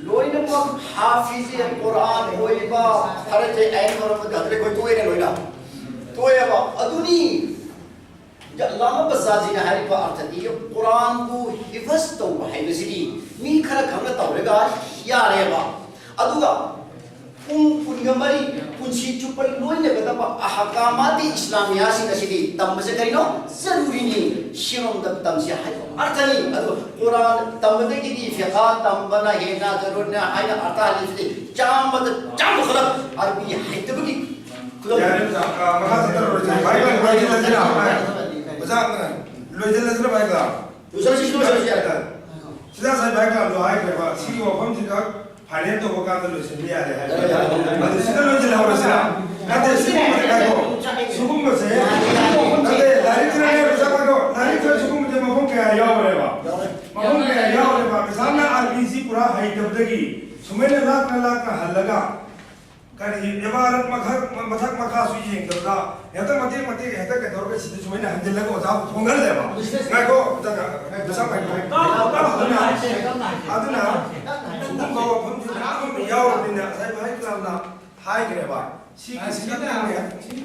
ꯂꯣꯏꯅꯃꯛ ꯍꯥꯐꯤꯖ ꯀꯨꯔꯥꯟ ꯑꯣꯏꯕ ꯐꯔꯖ ꯑꯥꯏꯟ ꯑꯣꯏꯔꯛꯄꯗ ꯑꯗꯨꯗ ꯑꯩꯈꯣꯏ ꯇꯣꯛꯑꯦꯅꯦ ꯂꯣꯏꯅ꯫ ꯇꯣꯛꯑꯦꯕ꯫ ꯑꯗꯨꯅꯤ ꯑꯜꯂꯥꯃꯥ ꯕꯖꯥꯖꯤꯅ ꯍꯥꯏꯔꯤꯕ ꯑꯥꯔꯊꯗꯤ ꯀꯨꯔꯥꯟꯕꯨ ꯍꯤꯐꯖ ꯇꯧꯕ ꯍꯥꯏꯕꯁꯤꯗꯤ ꯃꯤ ꯈꯔ ꯈꯪꯅ ꯇꯧꯔꯒ ꯌꯥꯔꯦꯕ꯫ ꯑꯗꯨꯒ ꯄꯨꯡ ꯀꯨꯟꯒ ꯃꯔꯤ ꯄꯨꯟꯁꯤ ꯆꯨꯞꯄ ꯂꯣꯏꯅꯒꯗꯕ ꯑꯍꯀꯥꯃꯥꯇꯤ ꯏꯁꯂꯥꯃꯤꯌꯥꯁꯤꯡ ꯑꯁꯤꯗꯤ ꯇꯝꯕꯁꯦ ꯀꯔꯤꯅꯣ? ꯖꯔꯨꯔꯤꯅꯤ꯫ ꯁꯤꯔꯣꯝꯗ ꯇꯝꯁꯤ ꯍꯥꯏꯕ ꯑꯥꯔꯊꯅꯤ꯫ ꯑꯗꯨ ꯀꯨꯔꯥꯟ ꯇꯝꯕꯗꯒꯤꯗꯤ ꯐꯤꯀꯥ ꯇꯝꯕꯅ ꯍꯦꯟꯅ ꯖꯔꯨꯔꯤꯅꯤ ꯍꯥꯏꯅ ꯑꯥꯔꯊ ꯍꯥꯏꯕꯁꯤꯗꯤ ꯆꯥꯝꯃꯗ ꯆꯥꯝꯃ ꯈꯛꯇ ꯑꯔꯕꯤ ꯍꯩꯇꯕꯒꯤ ꯈꯨꯗꯝ꯫ ꯌꯥꯔꯦ, ꯑꯣꯖꯥ, ꯑ, ꯃꯈꯥ ꯆꯠꯊꯔꯔꯣꯏꯁꯦ꯫ ꯚꯥꯏ, ꯂꯣꯏꯁꯤꯜꯂꯁꯤꯔ? ꯑꯣꯖꯥ, ꯂꯣꯏꯁꯤꯜꯂꯁꯤꯔ, ꯚꯥꯏ? ꯂꯣꯏꯁꯤꯜꯂꯁꯤ, ꯂꯣꯏꯁꯤꯜꯂꯁꯤ, ꯌꯥꯔꯦ꯫ ꯁꯤꯗ ꯉꯁꯥꯏ ꯚꯥꯏ ꯀꯥꯟꯗꯣ ꯍꯥꯏꯈ꯭ꯔꯦꯕ, ꯁꯤꯒꯤ ꯋꯥꯐꯝꯁꯤꯈꯛ ꯐꯥꯏꯅꯦꯜ ꯇꯧꯕ ꯀꯥꯟꯗ ꯂꯣꯏꯁꯤꯟꯕ ꯌꯥꯔꯦ ꯍꯥꯏꯕ꯫ ꯌꯥꯔꯦ, ꯌꯥꯔꯦ, ꯌꯥꯔꯦ꯫ ꯑꯗꯨ ꯁꯤꯗ ꯂꯣꯏꯁꯤꯜꯍꯧꯔꯁꯤꯔ? ꯅꯠꯇꯦ, ꯁꯤꯒꯨꯝꯕꯁꯦ, ꯉꯥꯏꯈꯣ꯫ ꯁꯤꯒꯨꯝꯕꯁꯦ, ꯑꯗꯒꯤ ꯁꯨꯃꯥꯏꯅ ꯂꯥꯛꯅ ꯂꯥꯛꯅ ꯍꯜꯂꯒ ꯀꯔꯤ ꯏꯕꯥꯔꯠ ꯃꯈꯛ ꯃꯊꯛ ꯃꯈꯥꯁꯨ ꯌꯦꯡꯗꯕꯗ ꯍꯦꯛꯇ ꯃꯇꯦꯛ ꯃꯇꯦꯛ ꯍꯦꯛꯇ ꯀꯩꯗꯧꯔꯒ ꯁꯤꯗ ꯁꯨꯃꯥꯏꯅ ꯍꯟꯖꯤꯜꯂꯒ ꯑꯣꯖꯥꯕꯨ ꯊꯣꯡꯍꯜꯂꯦꯕ꯫ ꯉꯥꯏꯈꯣ, ꯑꯝꯇ ꯉꯥꯏꯈꯣ꯫ ꯑꯗꯨꯅ, ꯑꯗꯨꯅ ꯁꯤꯒꯨꯝꯕ ꯋꯥꯐꯝꯁꯤ ꯃꯌꯥꯝ ꯑꯃ ꯌꯥꯎꯔꯕꯅꯤꯅ ꯉꯁꯥꯏ ꯚꯥꯏ ꯀꯂꯥꯝꯅ ꯍꯥꯏꯈ꯭ꯔꯦꯕ꯫ ꯁꯤꯒꯤ ꯁꯤꯒꯤ ꯁꯤꯒꯤ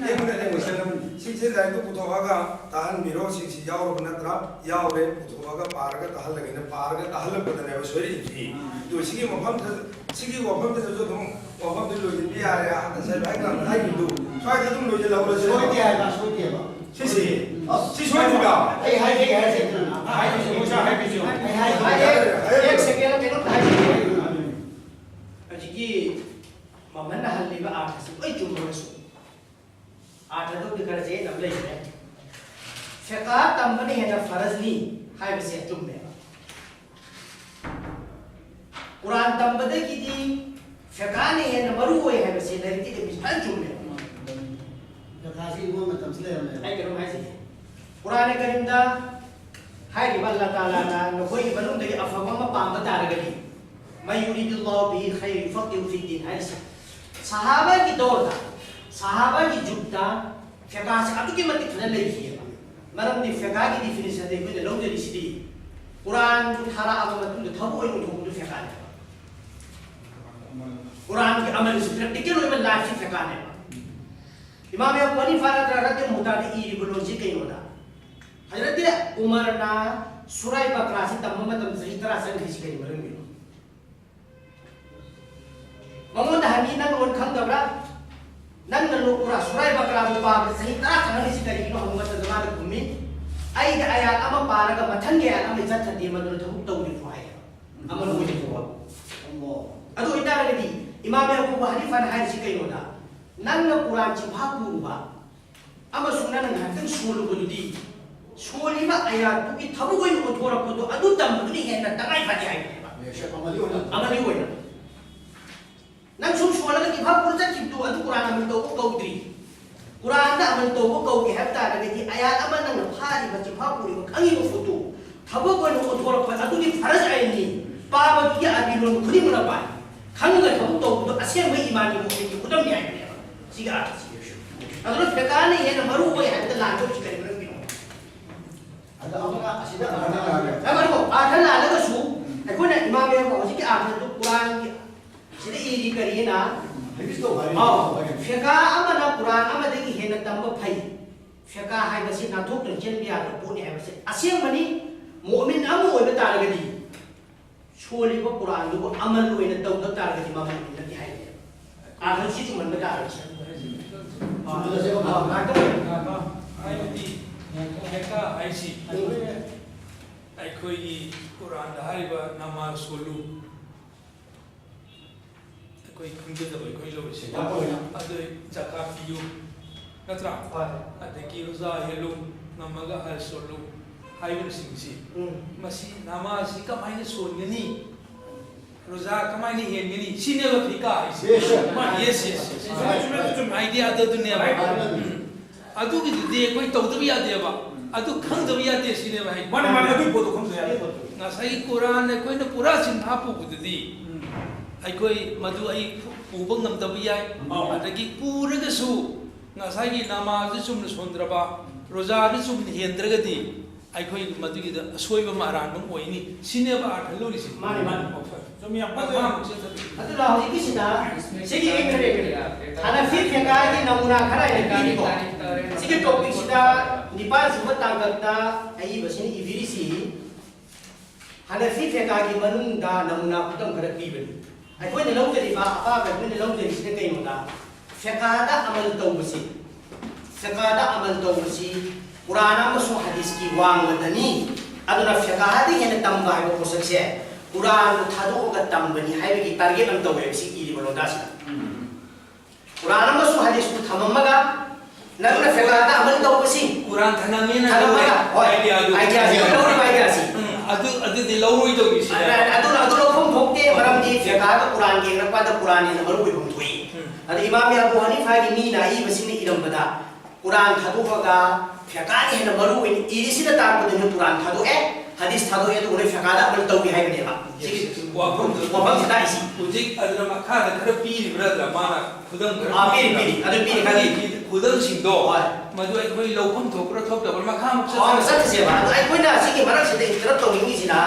ꯁꯤꯒꯤ ꯂꯥꯏꯔꯤꯛꯇꯨ ꯄꯨꯊꯣꯛꯑꯒ ꯇꯥꯍꯟꯕꯤꯔꯣ꯫ ꯁꯤꯁꯤ ꯌꯥꯎꯔꯕ ꯅꯠꯇ꯭ꯔꯥ? ꯌꯥꯎꯔꯦ꯫ ꯄꯨꯊꯣꯛꯑꯒ ꯄꯥꯔꯒ ꯇꯥꯍꯜꯂꯒꯦꯅ ꯄꯥꯔꯒ ꯇꯥꯍꯜꯂꯛꯄꯗꯅꯦꯕ ꯁꯣꯏꯔꯛꯏꯁꯤ꯫ ꯑꯗꯨ ꯁꯤꯒꯤ ꯃꯐꯝꯗ, ꯁꯤꯒꯤ ꯋꯥꯐꯝꯗꯨꯗꯁꯨ ꯑꯗꯨꯝ ꯋꯥꯐꯝꯗꯨ ꯂꯣꯏꯁꯤꯟꯕ ꯌꯥꯔꯦ꯫ ꯉꯁꯥꯏ ꯚꯥꯏ ꯀꯅꯥꯅ ꯍꯥꯏꯈꯤꯕꯗꯨ ꯁ꯭ꯋꯥꯏꯗ ꯑꯗꯨꯝ ꯂꯣꯏꯁꯤꯜꯍꯧꯔꯁꯤ꯫ ꯁꯣꯏꯗꯦ ꯍꯥꯏꯕ, ꯁꯣꯏꯗꯦꯕ꯫ ꯁꯤꯁꯤ, ꯁꯤ ꯁꯣꯏꯗ꯭ꯔꯤꯕ? ꯑꯩ ꯍꯥꯏꯖꯒꯦ ꯍꯥꯏꯁꯦ ꯑꯗꯨꯅ꯫ ꯍꯥꯏꯕꯤꯁꯨ, ꯑꯣꯖꯥ, ꯍꯥꯏꯕꯤꯁꯨ꯫ ꯑꯩ ꯍꯥꯏꯒꯦ꯫ ꯑꯩ ꯍꯥꯏꯒꯦ꯫ ꯑꯦꯛ ꯁꯦꯀꯦꯟ ꯀꯩꯅꯣꯝꯇ ꯍꯥꯏꯖꯒꯦ꯫ ꯍꯧꯖꯤꯛꯀꯤ ꯃꯃꯟꯅ ꯍꯜꯂꯤꯕ ꯑꯥꯔꯊꯁꯤ ꯂꯣꯏ ꯆꯨꯝꯃꯒꯁꯨ, ꯑꯥꯔꯊꯗꯨꯗꯤ ꯈꯔ ꯆꯌꯦꯠꯅꯕ ꯂꯩꯈ꯭ꯔꯦ꯫ ꯐꯦꯀꯥ ꯇꯝꯕꯅ ꯍꯦꯟꯅ ꯐꯔꯖꯅꯤ ꯍꯥꯏꯕꯁꯦ ꯑꯆꯨꯝꯕꯅꯦꯕ꯫ ꯀꯨꯔꯥꯟ ꯇꯝꯕꯗꯒꯤꯗꯤ ꯐꯦꯀꯥꯅ ꯍꯦꯟꯅ ꯃꯔꯨ ꯑꯣꯏ ꯍꯥꯏꯕꯁꯤ ꯂꯥꯏꯔꯤꯛꯇꯒꯤ ꯐꯖꯅ ꯆꯨꯝꯃꯦꯕ꯫ ꯐꯦꯀꯥꯁꯤ ꯏꯕ ꯃꯇꯝꯁꯤ ꯂꯩꯔꯝꯃꯦꯕ꯫ ꯑꯩ ꯀꯩꯅꯣꯝ ꯍꯥꯏꯖꯒꯦ꯫ ꯀꯨꯔꯥꯟ ꯀꯔꯤꯝꯗ ꯍꯥꯏꯔꯤꯕ ꯑꯜꯂꯥ ꯇꯥꯂꯥꯅ ꯅꯈꯣꯏꯒꯤ ꯃꯅꯨꯡꯗꯒꯤ ꯑꯐꯕ ꯑꯃ ꯄꯥꯝꯕ ꯇꯥꯔꯒꯗꯤ, "ꯃꯟ ꯌꯨꯔꯤꯗꯨꯜꯂꯥꯍꯨ ꯕꯤꯍꯤ ꯈꯩꯔ ꯌꯨꯐꯛꯀꯤꯍꯨ ꯐꯤꯗꯗꯤꯟ" ꯍꯥꯏꯔꯤꯁꯦ꯫ ꯁꯍꯥꯕꯥꯒꯤ ꯗꯧꯔꯗ, ꯁꯍꯥꯕꯥꯒꯤ ꯖꯨꯒꯇ ꯐꯦꯀꯥꯁꯦ ꯑꯗꯨꯛꯀꯤ ꯃꯇꯤꯛ ꯐꯖꯅ ꯂꯩꯈꯤꯑꯕ꯫ ꯃꯔꯝꯗꯤ ꯐꯦꯀꯥꯒꯤ ꯗꯤꯐꯤꯅꯤꯁꯟꯗ ꯑꯩꯈꯣꯏꯅ ꯂꯧꯖꯔꯤꯁꯤꯗꯤ ꯀꯨꯔꯥꯟꯗꯨ ꯊꯥꯔꯛꯑꯕ ꯃꯇꯨꯡꯗ ꯊꯕꯛ ꯑꯣꯏꯅ ꯑꯣꯟꯊꯣꯛꯄꯗꯨ ꯐꯦꯀꯥꯅꯦꯕ꯫ ꯀꯨꯔꯥꯟꯒꯤ ꯑꯃꯜꯁꯤ, ꯄ꯭ꯔꯦꯛꯇꯤꯀꯦꯜ ꯑꯣꯏꯕ ꯂꯥꯏꯐꯁꯤ ꯐꯦꯀꯥꯅꯦꯕ꯫ ꯏꯃꯥꯝ ꯑꯕꯨ ꯍꯅꯤꯐꯥ ꯅꯠꯇ꯭ꯔ ꯔꯗꯤꯜ ꯃꯨꯍꯇꯥꯗ ꯏꯔꯤꯕ ꯂꯣꯟꯁꯤ ꯀꯩꯅꯣꯗ, ꯍꯖꯔꯠ ꯎꯃꯔꯅ ꯁꯨꯔꯥꯏ ꯕꯀꯔꯥꯁꯤ ꯇꯝꯕ ꯃꯇꯝꯗ ꯆꯍꯤ ꯇꯔꯥ ꯆꯪꯈ꯭ꯔꯤꯁꯤ ꯀꯔꯤ ꯃꯔꯝꯒꯤꯅꯣ? ꯃꯉꯣꯟꯗ ꯍꯪꯉꯤ, "ꯅꯪ ꯂꯣꯟ ꯈꯪꯗꯕ꯭ꯔꯥ? ꯅꯪꯅ ꯂꯣ-, ꯀꯨꯔꯥꯟ ꯁꯨꯔꯥꯏ ꯕꯀꯔꯥꯕꯨ ꯄꯥꯕꯗ ꯆꯍꯤ ꯇꯔꯥ ꯆꯪꯍꯜꯂꯤꯁꯤ ꯀꯔꯤꯒꯤꯅꯣ?" ꯍꯪꯕ ꯃꯇꯝꯗ ꯃꯥꯅ ꯈꯨꯝꯃꯤ, "ꯑꯩꯗꯤ ꯑꯌꯥꯠ ꯑꯃ ꯄꯥꯔꯒ ꯃꯊꯪꯒꯤ ꯑꯌꯥꯠ ꯑꯃ ꯆꯠꯊꯗꯦ, ꯃꯗꯨꯅ ꯊꯕꯛ ꯇꯧꯗ꯭ꯔꯤꯕ" ꯍꯥꯏꯌꯦ꯫ ꯑꯃꯜ ꯑꯣꯏꯗ꯭ꯔꯤꯕ꯫ ꯑꯗꯨ ꯑꯣꯏꯇꯥꯔꯒꯗꯤ ꯏꯃꯥꯝ ꯑꯕꯨ ꯍꯅꯤꯐꯥꯅ ꯍꯥꯏꯔꯤꯁꯤ ꯀꯩꯅꯣꯗ, ꯅꯪꯅ ꯀꯨꯔꯥꯟ ꯆꯤꯟꯐꯥ ꯄꯨꯔꯨꯕ ꯑꯃꯁꯨꯡ ꯅꯪꯅ ꯉꯥꯏꯍꯥꯛꯇꯪ ꯁꯣꯜꯂꯨꯕꯗꯨꯗꯤ, ꯁꯣꯜꯂꯤꯕ ꯑꯌꯥꯠꯇꯨꯒꯤ ꯊꯕꯛ ꯑꯣꯏꯅ ꯑꯣꯟꯊꯣꯔꯛꯄꯗꯣ ꯑꯗꯨ ꯇꯝꯕꯗꯨꯅ ꯍꯦꯟꯅ ꯇꯉꯥꯏ ꯐꯗꯦ ꯍꯥꯏꯕꯅꯦꯕ꯫ ꯑꯃꯂꯤ ꯑꯣꯏꯅ꯫ ꯑꯃꯂꯤ ꯑꯣꯏꯅ꯫ ꯅꯪ ꯁꯨꯝ ꯁꯣꯜꯂꯒ ꯆꯤꯟꯐꯥ ꯄꯨꯔ ꯆꯠꯈꯤꯕꯗꯨ ꯑꯗꯨ ꯀꯨꯔꯥꯟ ꯑꯃꯜ ꯇꯧꯕ ꯀꯧꯗ꯭ꯔꯤ꯫ ꯀꯨꯔꯥꯟꯗ ꯑꯃꯜ ꯇꯧꯕ ꯀꯧꯒꯦ ꯍꯥꯏꯕ ꯇꯥꯔꯒꯗꯤ ꯑꯌꯥꯠ ꯑꯃ ꯅꯪꯅ ꯐꯥꯔꯤꯕ, ꯆꯤꯟꯐꯥ ꯄꯨꯔꯤꯕ, ꯈꯪꯉꯤꯕ ꯄꯣꯠꯇꯨ ꯊꯕꯛ ꯑꯣꯏꯅ ꯑꯣꯟꯊꯣꯔꯛꯄ ꯑꯗꯨꯗꯤ ꯐꯔꯖ ꯑꯥꯏꯟꯅꯤ꯫ ꯄꯥꯕꯗꯨꯒꯤ ꯑꯔꯕꯤ ꯂꯣꯟ ꯈꯨꯗꯤꯡꯃꯛꯅ ꯄꯥꯏ꯫ ꯈꯪꯉꯒ ꯊꯕꯛ ꯇꯧꯕꯗꯣ ꯑꯁꯦꯡꯕ ꯏꯃꯥꯟꯒꯤ ꯃꯨꯑꯃꯤꯟꯒꯤ ꯈꯨꯗꯝꯅꯤ ꯍꯥꯏꯕꯅꯦꯕ꯫ ꯁꯤꯒꯤ ꯑꯥꯔꯊꯁꯤ꯫ ꯑꯗꯨꯅ ꯐꯦꯀꯥꯅ ꯍꯦꯟꯅ ꯃꯔꯨ ꯑꯣꯏ ꯍꯥꯏꯕꯗ ꯂꯥꯟꯗꯣꯏꯁꯤ ꯀꯔꯤꯒꯤꯅꯣ? ꯑꯗꯣ ꯑꯃꯅ ꯑꯁꯤꯗ ꯑꯥꯔꯊ ꯂꯥꯜꯂꯦ꯫ ꯉꯥꯏꯈꯣ, ꯉꯥꯏꯈꯣ꯫ ꯑꯥꯔꯊ ꯂꯥꯜꯂꯒꯁꯨ ꯑꯩꯈꯣꯏꯅ ꯏꯃꯥꯝ ꯑꯍꯃꯗ ꯍꯧꯖꯤꯛꯀꯤ ꯑꯥꯔꯊꯗꯨ ꯀꯨꯔꯥꯟꯒꯤ ꯁꯤꯗ ꯏꯔꯤ ꯀꯔꯤꯅ? ꯍꯗꯤꯁꯇꯣ ꯍꯥꯏꯔꯤ꯫ ꯑꯥꯎ꯫ ꯐꯦꯀꯥ ꯑꯃꯅ ꯀꯨꯔꯥꯟ ꯑꯃꯗꯒꯤ ꯍꯦꯟꯅ ꯇꯝꯕ ꯐꯩ꯫ ꯐꯦꯀꯥ ꯍꯥꯏꯕꯁꯤ ꯅꯥꯟꯊꯣꯛꯇꯅ ꯆꯦꯟꯕ ꯌꯥꯗꯕ ꯄꯣꯠꯅꯤ ꯍꯥꯏꯕꯁꯤ ꯑꯁꯦꯡꯕꯅꯤ꯫ ꯃꯣꯃꯤꯟ ꯑꯃ ꯑꯣꯏꯕ ꯇꯥꯔꯒꯗꯤ ꯁꯣꯜꯂꯤꯕ ꯀꯨꯔꯥꯟꯗꯨꯕꯨ ꯑꯃꯜ ꯑꯣꯏꯅ ꯇꯧꯗꯕ ꯇꯥꯔꯒꯗꯤ ꯃꯥ ꯃꯣꯃꯤꯟ ꯅꯠꯇꯦ ꯍꯥꯏꯕꯅꯦꯕ꯫ ꯑꯥꯔꯊꯁꯤ ꯆꯨꯝꯍꯟꯕ ꯇꯥꯔꯒꯗꯤ꯫ ꯑꯥ, ꯉꯥꯛꯇꯪ꯫ ꯍꯥꯏꯕꯗꯤ ꯐꯦꯀꯥ ꯍꯥꯏꯁꯤ ꯑꯩꯈꯣꯏꯒꯤ ꯀꯨꯔꯥꯟꯗ ꯍꯥꯏꯔꯤꯕ ꯅꯃꯥꯖ ꯁꯣꯜꯂꯨ, ꯑꯩꯈꯣꯏ ꯈꯪꯖꯗꯕ ꯑꯩꯈꯣꯏ ꯂꯧꯔꯤꯁꯦ꯫ ꯌꯥꯝ ꯐꯩ꯫ ꯑꯗꯨ ꯖꯀꯥꯠ ꯄꯤꯌꯨ, ꯅꯠꯇ꯭ꯔꯥ? ꯍꯣꯏ꯫ ꯑꯗꯒꯤ ꯔꯣꯖꯥ ꯍꯦꯜꯂꯨ, ꯉꯝꯃꯒ ꯍꯖ ꯁꯣꯜꯂꯨ ꯍꯥꯏꯕꯅꯆꯤꯡꯕꯁꯤ꯫ ꯎꯝ꯫ ꯃꯁꯤ ꯅꯃꯥꯖꯁꯤ ꯀꯃꯥꯏꯅ ꯁꯣꯟꯒꯅꯤ? ꯔꯣꯖꯥ ꯀꯃꯥꯏꯅ ꯍꯦꯟꯒꯅꯤ? ꯁꯤꯅꯦꯕ ꯐꯤꯀꯥ ꯍꯥꯏꯁꯦ꯫ Yes, sir. ꯃꯥ, yes, yes, yes. ꯆꯨꯝꯃꯦ, ꯆꯨꯝꯃꯦ, ꯆꯨꯝꯃꯦ꯫ Idea ꯑꯗꯨ ꯑꯗꯨꯅꯦꯕ꯫ Right. ꯎꯝ꯫ ꯑꯗꯨꯒꯤꯗꯨꯗꯤ ꯑꯩꯈꯣꯏ ꯇꯧꯗꯕ ꯌꯥꯗꯦꯕ꯫ ꯎꯝ꯫ ꯑꯗꯨ ꯈꯪꯗꯕ ꯌꯥꯗꯦ ꯁꯤꯅꯦꯕ ꯍꯥꯏ꯫ ꯃꯥꯅꯦ, ꯃꯥꯅꯦ, ꯑꯗꯨꯒꯤ ꯄꯣꯠꯇꯣ ꯈꯪꯗꯕ ꯌꯥꯗꯦ꯫ ꯉꯁꯥꯏꯒꯤ ꯀꯨꯔꯥꯟ ꯑꯩꯈꯣꯏꯅ ꯄꯨꯔꯥ ꯆꯤꯟꯐꯥ ꯄꯨꯕꯗꯨꯗꯤ ꯎꯝ꯫ ꯑꯩꯈꯣꯏ ꯃꯗꯨ ꯑꯩ ꯄꯨꯕ ꯉꯝꯗꯕ ꯌꯥꯏ꯫ ꯑꯧ꯫ ꯑꯗꯒꯤ ꯄꯨꯔꯒꯁꯨ ꯉꯁꯥꯏꯒꯤ ꯅꯃꯥꯖꯗꯨ ꯆꯨꯝꯅ ꯁꯣꯟꯗ꯭ꯔꯕ, ꯔꯣꯖꯥꯗꯨ ꯆꯨꯝꯅ ꯍꯦꯟꯗ꯭ꯔꯒꯗꯤ ꯑꯩꯈꯣꯏ ꯃꯗꯨꯒꯤꯗ ꯑꯁꯣꯏꯕ ꯑꯃ ꯑꯔꯥꯟꯕ ꯑꯃ ꯑꯣꯏꯅꯤ꯫ ꯁꯤꯅꯦꯕ ꯑꯥꯔꯊ ꯂꯧꯔꯤꯁꯤ꯫ ꯃꯥꯅꯦ, ꯃꯥꯅꯦ꯫ ꯑꯣ, ꯐꯔꯦ꯫ ꯆꯨꯝꯃꯤ, ꯌꯥꯝ ꯐꯖꯩ꯫ ꯃꯈꯥ ꯑꯃꯨꯛ ꯆꯠꯊꯕꯤꯌꯨ꯫ ꯑꯗꯨꯅ ꯍꯧꯖꯤꯛꯀꯤꯁꯤꯅ ꯁꯤꯒꯤ ꯍꯅꯐꯤ ꯐꯦꯀꯥꯒꯤ ꯅꯃꯨꯅꯥ ꯈꯔ ꯑꯩꯅ ꯄꯤꯔꯤꯀꯣ꯫ ꯁꯤꯒꯤ ꯇꯣꯄꯤꯛꯁꯤꯗ ꯅꯤꯄꯥꯜ ꯁꯨꯕ ꯇꯥꯡꯀꯛꯇ ꯑꯏꯕꯁꯤꯅ ꯏꯕꯤꯔꯤꯁꯤ ꯍꯅꯐꯤ ꯐꯦꯀꯥꯒꯤ ꯃꯅꯨꯡꯗ ꯅꯃꯨꯅꯥ ꯈꯨꯗꯝ ꯈꯔ ꯄꯤꯕꯅꯤ꯫ ꯑꯩꯈꯣꯏꯅ ꯂꯧꯖꯔꯤꯕ ꯑꯄꯥꯕ ꯑꯩꯈꯣꯏꯅ ꯂꯧꯖꯔꯤꯁꯤꯅ ꯀꯩꯅꯣꯗ, ꯐꯦꯀꯥꯗ ꯑꯃꯜ ꯇꯧꯕꯁꯤ, ꯐꯦꯀꯥꯗ ꯑꯃꯜ ꯇꯧꯕꯁꯤ ꯀꯨꯔꯥꯟ ꯑꯃꯁꯨꯡ ꯍꯗꯤꯁꯀꯤ ꯋꯥꯡꯃꯗꯅꯤ꯫ ꯑꯗꯨꯅ ꯐꯦꯀꯥꯗ ꯍꯦꯟꯅ ꯇꯝꯕ ꯍꯥꯏꯕ ꯄꯣꯠꯁꯛꯁꯦ ꯀꯨꯔꯥꯟꯕꯨ ꯊꯥꯗꯣꯛꯑꯒ ꯇꯝꯕꯅꯤ ꯍꯥꯏꯕꯒꯤ ꯇꯥꯔꯒꯦꯠ ꯑꯃ ꯇꯧꯋꯦꯕ ꯁꯤ ꯏꯔꯤꯕ ꯂꯣꯟꯗꯥꯁꯤꯗ꯫ ꯎꯝ꯫ ꯀꯨꯔꯥꯟ ꯑꯃꯁꯨꯡ ꯍꯗꯤꯁꯄꯨ ꯊꯝꯃꯝꯃꯒ ꯅꯪꯅ ꯐꯦꯀꯥꯗ ꯑꯃꯜ ꯇꯧꯕꯁꯤ ꯀꯨꯔꯥꯟ ꯊꯅꯝꯃꯦꯅ ꯊꯅꯝꯃꯒ, ꯍꯣꯏ, idea ꯗꯨ꯫ Idea ꯁꯤ, ꯂꯧꯔꯤꯕ idea ꯁꯤ꯫ ꯎꯝ, ꯑꯗꯨ, ꯑꯗꯨꯗꯤ ꯂꯧꯔꯣꯏꯗꯧꯔꯤꯁꯤꯅꯦ꯫ ꯑꯗꯨꯅ, ꯑꯗꯨꯅ ꯑꯗꯨ ꯂꯧꯐꯝ ꯊꯣꯛꯇꯦ, ꯃꯔꯝꯗꯤ ꯐꯦꯀꯥꯒ ꯀꯨꯔꯥꯟꯒ ꯌꯦꯡꯅꯔꯛꯄꯗ ꯀꯨꯔꯥꯟ ꯍꯦꯟꯅ ꯃꯔꯨ ꯑꯣꯏꯕ ꯑꯃ ꯊꯣꯛꯏ꯫ ꯎꯝ꯫ ꯑꯗ ꯏꯃꯥꯝ ꯑꯕꯨ ꯍꯅꯤꯐꯥꯒꯤ ꯃꯤꯅ ꯑꯏꯕꯁꯤꯡꯅ ꯏꯔꯝꯕꯗ ꯀꯨꯔꯥꯟ ꯊꯥꯗꯣꯛꯑꯒ ꯐꯦꯀꯥꯅ ꯍꯦꯟꯅ ꯃꯔꯨ ꯑꯣꯏꯅ ꯏꯔꯤꯁꯤꯅ ꯇꯥꯛꯄꯗꯨꯅ ꯀꯨꯔꯥꯟ ꯊꯥꯗꯣꯛꯑꯦ, ꯍꯗꯤꯁ ꯊꯥꯗꯣꯛꯑꯦ, ꯑꯗꯨꯒ ꯅꯣꯏ ꯐꯦꯀꯥꯗ ꯑꯃꯨꯛ ꯇꯧꯏ ꯍꯥꯏꯕꯅꯦꯕ꯫ ꯁꯤꯒꯤ ꯋꯥꯐꯝꯗꯨ, ꯋꯥꯐꯝꯁꯤ ꯇꯥꯛꯏꯁꯤ꯫ ꯍꯧꯖꯤꯛ ꯑꯗꯨꯅ ꯃꯈꯥꯗ ꯈꯔ ꯄꯤꯔꯤꯕ꯭ꯔꯥ? ꯑꯗꯨꯅ ꯃꯥꯅ ꯈꯨꯗꯝ ꯈꯔ ꯑꯥ, ꯄꯤꯔꯤ, ꯄꯤꯔꯤ꯫ ꯑꯗꯨ ꯄꯤꯔꯤ, ꯈꯪꯉꯤ꯫ ꯑꯗꯨꯒꯤ ꯈꯨꯗꯝꯁꯤꯡꯗꯣ ꯍꯣꯏ꯫ ꯃꯗꯨ ꯑꯩꯈꯣꯏ ꯂꯧꯐꯝ ꯊꯣꯛꯄ꯭ꯔꯥ ꯊꯣꯛꯇꯕ꯭ꯔꯥ ꯃꯈꯥ ꯑꯃꯨꯛ ꯑꯣ, ꯆꯠꯊꯁꯤ꯫ ꯆꯠꯈꯤꯁꯦꯕ꯫ ꯑꯗꯣ ꯑꯩꯈꯣꯏꯅ ꯁꯤꯒꯤ ꯃꯔꯛꯁꯤꯗ interrupt ꯇꯧꯅꯤꯡꯉꯤꯁꯤꯅ,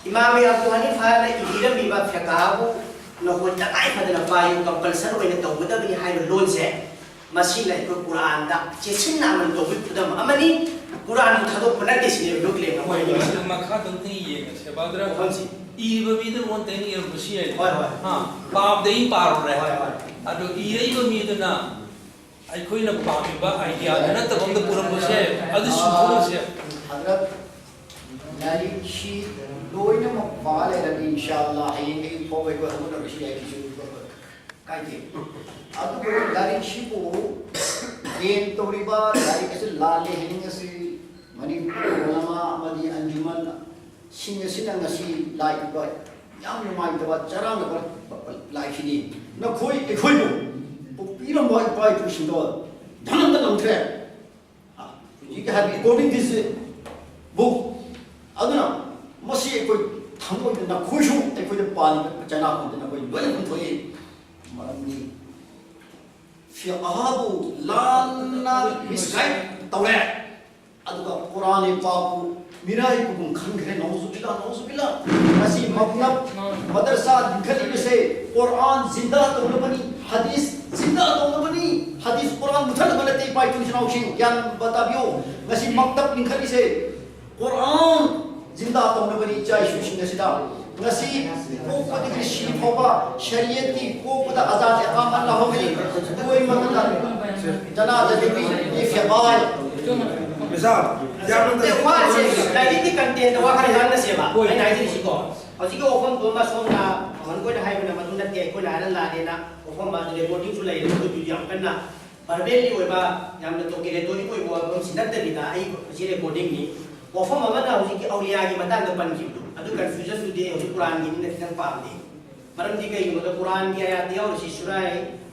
ꯏꯃꯥꯝ ꯑꯕꯨ ꯍꯅꯤꯐꯥꯅ ꯏꯕꯤꯔꯝꯃꯤꯕ ꯐꯦꯀꯥꯕꯨ ꯅꯈꯣꯏ ꯇꯉꯥꯏ ꯐꯗꯅ ꯄꯥꯏꯌꯨ, compulsion ꯑꯣꯏꯅ ꯇꯧꯒꯗꯕꯅꯤ ꯍꯥꯏꯕ ꯂꯣꯟꯁꯦ, ꯃꯁꯤꯅ ꯑꯩꯈꯣꯏ ꯀꯨꯔꯥꯟꯗ ꯆꯦꯠꯁꯤꯟꯅ ꯑꯃꯟ ꯇꯧꯕꯒꯤ ꯈꯨꯗꯝ ꯑꯃꯅꯤ꯫ ꯀꯨꯔꯥꯟꯕꯨ ꯊꯥꯗꯣꯛꯄ ꯅꯠꯇꯦ ꯁꯤꯅꯦꯕ ꯅꯨꯀ꯭ꯂꯦꯝꯅ ꯍꯣꯏ, ꯑꯣꯏꯔꯤꯕꯁꯤ꯫ ꯃꯁꯤꯗ ꯃꯈꯥ ꯇꯪ ꯌꯦꯡꯉꯁꯦ, ꯕ꯭ꯔꯗꯔ꯫ ꯋꯥꯐꯝꯁꯤ꯫ ꯏꯕ ꯃꯤꯗꯨꯅ ꯑꯣꯟꯅ ꯇꯩꯅ ꯏꯔꯝꯕꯁꯨ ꯌꯥꯏ꯫ ꯍꯣꯏ, ꯍꯣꯏ꯫ ꯍꯥ, ꯄꯥꯕꯗ ꯑꯩ ꯄꯥꯔꯨꯔꯦ꯫ ꯍꯣꯏ, ꯍꯣꯏ꯫ ꯑꯗꯣ ꯏꯔꯛꯏꯕ ꯃꯤꯗꯨꯅ ꯑꯩꯈꯣꯏꯅ ꯄꯥꯝꯃꯤꯕ idea ꯗꯨ ꯅꯠꯇꯕ ꯑꯝꯗ ꯄꯨꯔꯝꯕꯁꯨ ꯌꯥꯏ꯫ ꯑꯗꯨ ꯁꯨꯝ ꯊꯣꯛꯂꯛꯁꯦ꯫ ꯍꯖꯔꯠ, ꯂꯥꯏꯔꯤꯛꯁꯤ ꯂꯣꯏꯅꯃꯛ ꯄꯥ ꯂꯩꯔꯗꯤ, ꯏꯟꯁꯥ ꯑꯜꯂꯥ, ꯍꯌꯦꯡ ꯑꯌꯨꯛ ꯐꯥꯎꯕ ꯑꯩꯈꯣꯏ ꯍꯧꯒꯠꯅꯔꯁꯨ ꯌꯥꯏ, ꯀꯩꯁꯨ ꯀꯥꯏꯗꯦ꯫ ꯑꯗꯨꯕꯨ ꯂꯥꯏꯔꯤꯛꯁꯤꯕꯨ ban ꯇꯧꯔꯤꯕ, ꯂꯥꯏꯔꯤꯛ ꯑꯁꯤ ꯂꯥꯜꯂꯦ ꯍꯥꯏꯅꯤꯡꯉꯁꯤ, ꯃꯅꯤꯄꯨꯔ ꯎꯂꯃꯥ ꯑꯃꯗꯤ ꯑꯟꯖꯨꯃꯟ ꯁꯤꯡ ꯑꯁꯤꯅ ꯉꯁꯤ ꯂꯥꯛꯏꯕ ꯌꯥꯝ ꯅꯨꯡꯉꯥꯏꯇꯕ ꯆꯔꯥꯡꯅꯕ ꯂꯥꯏꯁꯤꯅꯤ꯫ ꯅꯈꯣꯏ ꯑꯩꯈꯣꯏꯕꯨ ꯄꯣꯛꯄꯤꯔꯝꯕ ꯏꯄꯥ ꯏꯄꯨꯁꯤꯡꯗꯣ ꯙꯅꯟꯗ ꯉꯝꯈ꯭ꯔꯦ꯫ ꯍꯧꯖꯤꯛꯀꯤ ꯍꯥꯏꯕ according this book꯫ ꯑꯗꯨꯅ ꯃꯁꯤ ꯑꯩꯈꯣꯏ ꯊꯃꯣꯏꯗ ꯅꯈꯣꯏꯁꯨ ꯑꯩꯈꯣꯏꯗ ꯄꯥꯜꯂꯤꯕ ꯆꯩꯅꯥ ꯈꯨꯟꯗ ꯅꯈꯣꯏ ꯂꯣꯏꯅ ꯈꯨꯝꯊꯣꯛꯏ꯫ ꯃꯔꯝꯗꯤ ꯐꯤꯛꯍꯕꯨ ꯂꯥꯟꯅ misguide ꯇꯧꯔꯦ꯫ ꯑꯗꯨꯒ ꯀꯨꯔꯥꯟ ꯄꯥꯎꯕꯨ ꯃꯤꯔꯥꯏꯕꯒꯨꯝ ꯈꯟꯈ꯭ꯔꯦ꯫ ꯅꯧꯖꯨꯕꯤꯜꯂꯥ, ꯅꯧꯖꯨꯕꯤꯜꯂꯥ꯫ ꯉꯁꯤ ꯃꯛꯇꯕ, ꯃꯗꯔꯁꯥ ꯂꯤꯡꯈꯠꯂꯤꯕꯁꯦ ꯀꯨꯔꯥꯟ ꯖꯤꯟꯗꯥ ꯇꯧꯅꯕꯅꯤ, ꯍꯗꯤꯁ ꯖꯤꯟꯗꯥ ꯇꯧꯅꯕꯅꯤ꯫ ꯍꯗꯤꯁ ꯀꯨꯔꯥꯟ ꯃꯨꯊꯠꯅꯕ ꯅꯠꯇꯦ, ꯏꯄꯥ ꯏꯄꯨ ꯏꯆꯤꯟ ꯏꯅꯥꯎꯁꯤꯡ, ꯒ꯭ꯌꯥꯟ ꯇꯥꯕꯤꯌꯨ꯫ ꯉꯁꯤ ꯃꯛꯇꯕ ꯂꯤꯡꯈꯠꯂꯤꯁꯦ ꯀꯨꯔꯥꯟ ꯖꯤꯟꯗꯥ ꯇꯧꯅꯕꯅꯤ ꯏꯆꯥ ꯏꯁꯨꯁꯤꯡ ꯑꯁꯤꯗ꯫ ꯉꯁꯤ ꯄꯣꯛꯄꯗꯒꯤ ꯁꯤ ꯐꯥꯎꯕ ꯁꯔꯤꯌꯠꯀꯤ ꯄꯣꯛꯄꯗ ꯑꯖꯥꯗ ꯑꯍꯃꯗ ꯂꯧꯍꯧꯔꯤ꯫ ꯂꯣꯏ ꯃꯇꯝꯗ ꯖꯅꯥꯖ ꯅꯕꯤ ꯏꯐꯦꯕꯥꯏ꯫ ꯃꯤꯁꯥ, ꯌꯥꯝꯅ ꯑꯦ, ꯋꯥꯁꯦ ꯂꯥꯏꯔꯤꯛꯀꯤ content ꯋꯥ ꯈꯔ ꯉꯥꯡꯅꯁꯦꯕ꯫ ꯍꯣꯏ꯫ ꯑꯩꯅ ꯍꯥꯏꯖꯔꯤꯁꯤꯀꯣ, ꯍꯧꯖꯤꯛꯀꯤ ꯋꯥꯐꯝꯗꯨ ꯑꯃ ꯁꯣꯝꯅ ꯑꯃꯟꯈꯣꯏꯅ ꯍꯥꯏꯕꯅ ꯃꯗꯨ ꯅꯠꯇꯦ, ꯑꯩꯈꯣꯏꯅ ꯍꯥꯏꯔ ꯂꯥꯜꯂꯦꯅ ꯋꯥꯐꯝ ꯑꯗꯨ recording ꯁꯨ ꯂꯩꯔꯦ, ꯑꯗꯨꯗꯨ ꯌꯥꯝ ꯀꯟꯅ verbal ꯂꯤ ꯑꯣꯏꯕ ꯌꯥꯝꯅ ꯇꯣꯛꯀꯦ rhetoric ꯑꯣꯏꯕ ꯋꯥꯐꯝꯁꯤ ꯅꯠꯇꯕꯤꯗ ꯑꯩ ꯍꯧꯖꯤꯛ recording ꯅꯤ꯫ ꯋꯥꯐꯝ ꯑꯃꯅ ꯍꯧꯖꯤꯛꯀꯤ ꯑꯧꯂꯤꯌꯥꯒꯤ ꯃꯇꯥꯡꯗ ꯄꯟꯈꯤꯕꯗꯨ ꯑꯗꯨ confusion ꯗꯨꯗꯤ ꯍꯧꯖꯤꯛ ꯀꯨꯔꯥꯟꯒꯤꯅꯤꯅ ꯈꯤꯇꯪ ꯄꯥꯝꯗꯦ꯫ ꯃꯔꯝꯗꯤ ꯀꯩꯒꯤꯅꯣꯗ ꯀꯨꯔꯥꯟꯒꯤ ꯑꯌꯥꯠꯇ ꯌꯥꯎꯔꯤꯁꯤ ꯁꯨꯔꯥ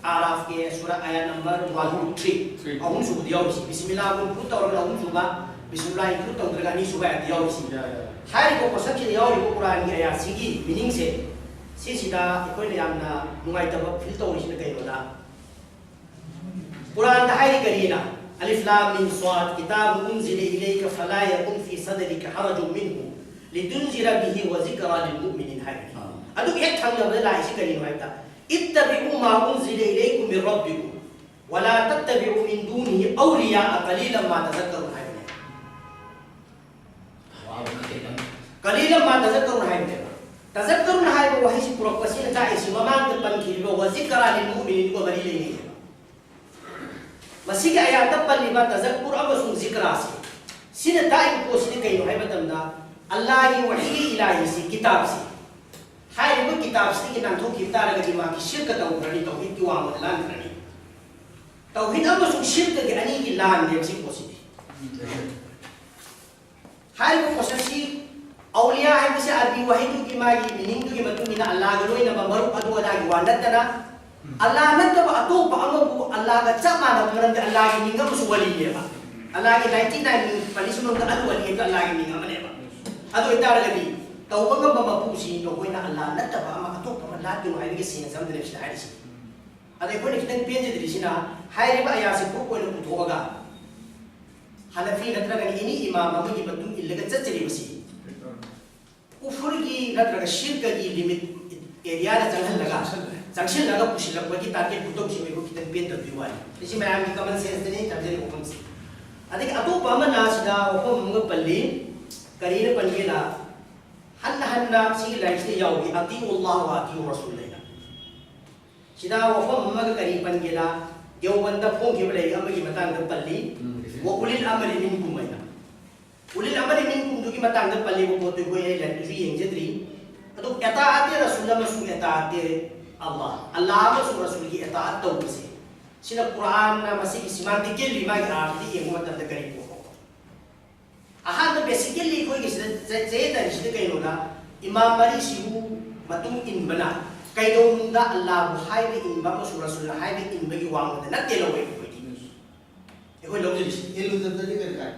ꯑꯥꯔꯥꯐꯀꯤ ꯁꯨꯔꯥ ꯑꯌꯥꯠ number one two three, ꯑꯍꯨꯝ ꯁꯨꯕꯗ ꯌꯥꯎꯔꯤꯁꯤ꯫ ꯕꯤꯁꯃꯤꯜꯂꯥꯍ ꯀꯨꯝ ꯀꯨꯝ ꯇꯧꯔꯒ ꯑꯍꯨꯝ ꯁꯨꯕ ꯕꯤꯁꯃꯤꯜꯂꯥꯍ include ꯇꯧꯗ꯭ꯔꯒ ꯑꯅꯤꯁꯨꯕ ꯑꯥꯌꯠꯇ ꯌꯥꯎꯔꯤꯁꯤ꯫ ꯍꯥꯏꯔꯤꯕ ꯄꯣꯠꯁꯛꯁꯤꯗ ꯌꯥꯎꯔꯤꯕ ꯀꯨꯔꯥꯟꯒꯤ ꯑꯥꯌꯠꯁꯤꯒꯤ meaningꯁꯦ, ꯁꯤꯁꯤꯗ ꯑꯩꯈꯣꯏꯅ ꯌꯥꯝꯅ ꯅꯨꯡꯉꯥꯏꯇꯕ feel ꯇꯧꯔꯤꯁꯤꯅ ꯀꯩꯅꯣꯗ, ꯀꯨꯔꯥꯟꯗ ꯍꯥꯏꯔꯤ ꯀꯔꯤꯅ? "الم ص كتاب أنزل إليك فلا يكن في صدرك حرج منه لتنذر به وذكرى للمؤمنين" ꯍꯥꯏꯕꯅꯤ꯫ ꯑꯗꯨꯒ ꯍꯦꯛ ꯊꯪꯅꯕꯗ ꯂꯥꯛꯏꯁꯤ ꯀꯔꯤꯅꯣ ꯍꯥꯏꯕꯗ, "اتبعوا ما أنزل إليكم من ربكم ولا تتبعوا من دونه أولياء قليلا ما تذكرون" ꯍꯥꯏꯕꯅꯤ꯫ "قليلا ما تذكرون" ꯍꯥꯏꯕꯅꯦꯕ꯫ "تذكرون" ꯍꯥꯏꯕ ꯋꯥꯍꯩꯁꯤ ꯄꯨꯔꯛꯄꯁꯤꯅ ꯇꯥꯛꯏꯁꯤ ꯃꯃꯥꯡꯗ ꯄꯟꯈꯤꯕ "وذكرى للمؤمنين"ꯒ ꯃꯔꯤ ꯂꯩꯅꯩꯌꯦꯕ꯫ ꯃꯁꯤꯒꯤ ꯑꯥꯌꯠꯇ ꯄꯜꯂꯤꯕ ꯇꯖꯛꯀꯨꯔ ꯑꯃꯁꯨꯡ ꯖꯤꯀ꯭ꯔꯥꯁꯤ, ꯁꯤꯅ ꯇꯥꯛꯏꯕ ꯄꯣꯠꯁꯤꯗꯤ ꯀꯩꯅꯣ ꯍꯥꯏꯕ ꯃꯇꯝꯗ, ꯑꯜꯂꯥꯍꯒꯤ ꯋꯥꯍꯤ ꯏꯂꯥꯍꯤꯁꯤ, ꯀꯤꯇꯥꯕꯁꯤ ꯍꯥꯏꯔꯤꯕ ꯀꯤꯇꯥꯕꯁꯤꯗꯒꯤ ꯅꯥꯟꯊꯣꯛꯈꯤꯕ ꯇꯥꯔꯒꯗꯤ ꯃꯥꯒꯤ ꯁꯤꯔꯀ ꯇꯧꯈ꯭ꯔꯅꯤ, ꯇꯧꯍꯤꯗꯀꯤ ꯋꯥꯡꯃꯗ ꯂꯥꯟꯈ꯭ꯔꯅꯤ꯫ ꯇꯧꯍꯤꯗ ꯑꯃꯁꯨꯡ ꯁꯤꯔꯀꯒꯤ ꯑꯅꯤꯒꯤ ꯂꯥꯟꯅꯦꯕ ꯁꯤ ꯄꯣꯠꯁꯤꯗꯤ꯫ ꯍꯥꯏꯔꯤꯕ ꯄꯣꯠꯁꯛꯁꯤ ꯑꯧꯂꯤꯌꯥ ꯍꯥꯏꯕꯁꯤ ꯑꯔꯕꯤ ꯋꯥꯍꯩꯗꯨꯒꯤ ꯃꯥꯒꯤ meaningꯗꯨꯒꯤ ꯃꯇꯨꯡ ꯏꯟꯅ ꯑꯜꯂꯥꯍꯒ ꯂꯣꯏꯅꯕ ꯃꯔꯨꯞ ꯑꯗꯨ ꯑꯗꯥꯒꯤ ꯋꯥ ꯅꯠꯇꯅ, ꯑꯜꯂꯥꯍ ꯅꯠꯇꯕ ꯑꯇꯣꯞꯄ ꯑꯃꯕꯨ ꯑꯜꯂꯥꯍꯒ ꯆꯞ ꯃꯥꯟꯅꯕ ꯃꯔꯝꯗꯤ ꯑꯜꯂꯥꯍꯒꯤ ꯃꯤꯡ ꯑꯃꯁꯨ ꯋꯥꯂꯤꯅꯦꯕ꯫ ꯑꯜꯂꯥꯍꯒꯤ ninety nine ꯃꯤꯡ ꯄꯜꯂꯤꯁꯤ ꯃꯅꯨꯡꯗ ꯑꯜ ꯋꯥꯂꯤ ꯍꯥꯏꯕ ꯑꯜꯂꯥꯍꯒꯤ ꯃꯤꯡ ꯑꯃꯅꯦꯕ꯫ ꯑꯗꯨ ꯑꯣꯏꯇꯥꯔꯒꯗꯤ ꯇꯧꯕ ꯉꯝꯕ ꯃꯄꯨꯁꯤ ꯅꯈꯣꯏꯅ ꯑꯜꯂꯥꯍ ꯅꯠꯇꯕ ꯑꯃ, ꯑꯇꯣꯞꯄ ꯑꯃ ꯂꯥꯠꯀꯅꯨ ꯍꯥꯏꯕꯒꯤ sense ꯑꯃꯗꯅꯦꯕ ꯁꯤꯗ ꯍꯥꯏꯔꯤꯁꯤ꯫ ꯑꯗ ꯑꯩꯈꯣꯏꯅ ꯈꯤꯇꯪ ꯄꯦꯟꯖꯗ꯭ꯔꯤꯁꯤꯅ, ꯍꯥꯏꯔꯤꯕ ꯑꯥꯌꯠꯁꯤ proof ꯑꯣꯏꯅ ꯄꯨꯊꯣꯛꯑꯒ ꯍꯅꯐꯤ ꯅꯠꯇ꯭ꯔꯒ any ꯏꯃꯥꯝ ꯑꯃꯒꯤ ꯃꯇꯨꯡ ꯏꯜꯂꯒ ꯆꯠꯆꯔꯤꯕꯁꯤ ꯀꯨꯐꯨꯔꯒꯤ ꯅꯠꯇ꯭ꯔꯒ ꯁꯤꯔꯀꯒꯤ limit areaꯗ ꯆꯪꯍꯜꯂꯒ, ꯆꯪꯁꯤꯜꯂꯒ ꯄꯨꯁꯤꯜꯂꯛꯄꯒꯤ target ꯈꯨꯇꯧꯁꯤ ꯑꯣꯏꯕ ꯈꯤꯇꯪ ꯄꯦꯟꯗꯕꯒꯤ ꯋꯥꯅꯤ꯫ ꯃꯁꯤ ꯃꯌꯥꯝꯒꯤ common senseꯇꯅꯤ ꯊꯝꯖꯔꯤꯕ ꯋꯥꯐꯝꯁꯤ꯫ ꯑꯗꯒꯤ ꯑꯇꯣꯞꯄ ꯑꯃꯅ ꯁꯤꯗ ꯋꯥꯐꯝ ꯑꯃꯒ ꯄꯜꯂꯤ, ꯀꯔꯤꯅ ꯄꯟꯒꯦꯅ, ꯍꯟꯅ ꯍꯟꯅ ꯁꯤꯒꯤ ꯂꯥꯏꯔꯤꯛꯁꯤꯗ ꯌꯥꯎꯏ, "أطيعوا الله وأطيعوا الرسول" ꯍꯥꯏꯅ꯫ ꯁꯤꯗ ꯋꯥꯐꯝ ꯑꯃꯒ ꯀꯔꯤ ꯄꯟꯒꯦꯗ, ꯗꯦꯑꯣꯕꯟꯗ ꯐꯣꯡꯈꯤꯕ ꯂꯥꯏꯔꯤꯛ ꯑꯃꯒꯤ ꯃꯇꯥꯡꯗ ꯄꯜꯂꯤ, ꯎꯝ꯫ "وأولي الأمر منكم" ꯍꯥꯏꯅ꯫ "أولي الأمر منكمꯗꯨꯒꯤ ꯃꯇꯥꯡꯗ ꯄꯜꯂꯤꯕ ꯄꯣꯠꯇꯨ ꯑꯩꯈꯣꯏ ꯑꯩ ꯂꯥꯏꯔꯤꯛꯇꯨꯁꯨ ꯌꯦꯡꯖꯗ꯭ꯔꯤ꯫ ꯑꯗꯨ ꯏꯇꯥꯑꯠ ꯔꯁꯨꯜ ꯑꯃꯁꯨꯡ ꯏꯇꯥꯑꯠ ꯑꯜꯂꯥꯍ, ꯑꯜꯂꯥꯍ ꯑꯃꯁꯨꯡ ꯔꯁꯨꯜꯒꯤ ꯏꯇꯥꯑꯠ ꯇꯧꯕꯁꯦ, ꯁꯤꯅ ꯀꯨꯔꯥꯟꯅ ꯃꯁꯤꯒꯤ semantically ꯃꯥꯒꯤ ꯑꯥꯔꯊꯗ ꯌꯦꯡꯕ ꯃꯇꯝꯗ ꯀꯔꯤ ꯄꯨꯔꯛꯄ?" ꯑꯍꯥꯟꯕ basically ꯑꯩꯈꯣꯏꯒꯤ ꯁꯤꯗ ꯆ-, ꯆꯌꯦꯠꯅꯔꯤꯁꯤꯗ ꯀꯩꯅꯣꯗ, ꯏꯃꯥꯝ ꯃꯔꯤꯁꯤꯕꯨ ꯃꯇꯨꯡ ꯏꯟꯕꯅ ꯀꯩꯗꯧꯅꯨꯡꯗ ꯑꯜꯂꯥꯍꯕꯨ ꯍꯥꯏꯕ ꯏꯟꯕ ꯑꯃꯁꯨꯡ ꯔꯁꯨꯜꯅ ꯍꯥꯏꯕ ꯏꯟꯕꯒꯤ ꯋꯥꯡꯃꯗ ꯅꯠꯇꯦ ꯂꯧꯋꯦ ꯑꯩꯈꯣꯏꯗꯤ꯫ ꯑꯩꯈꯣꯏ ꯂꯧꯖꯔꯤꯁꯤ꯫ ꯏꯜꯂꯨꯗꯕꯗꯗꯤ ꯀꯔꯤ ꯀꯥꯏ?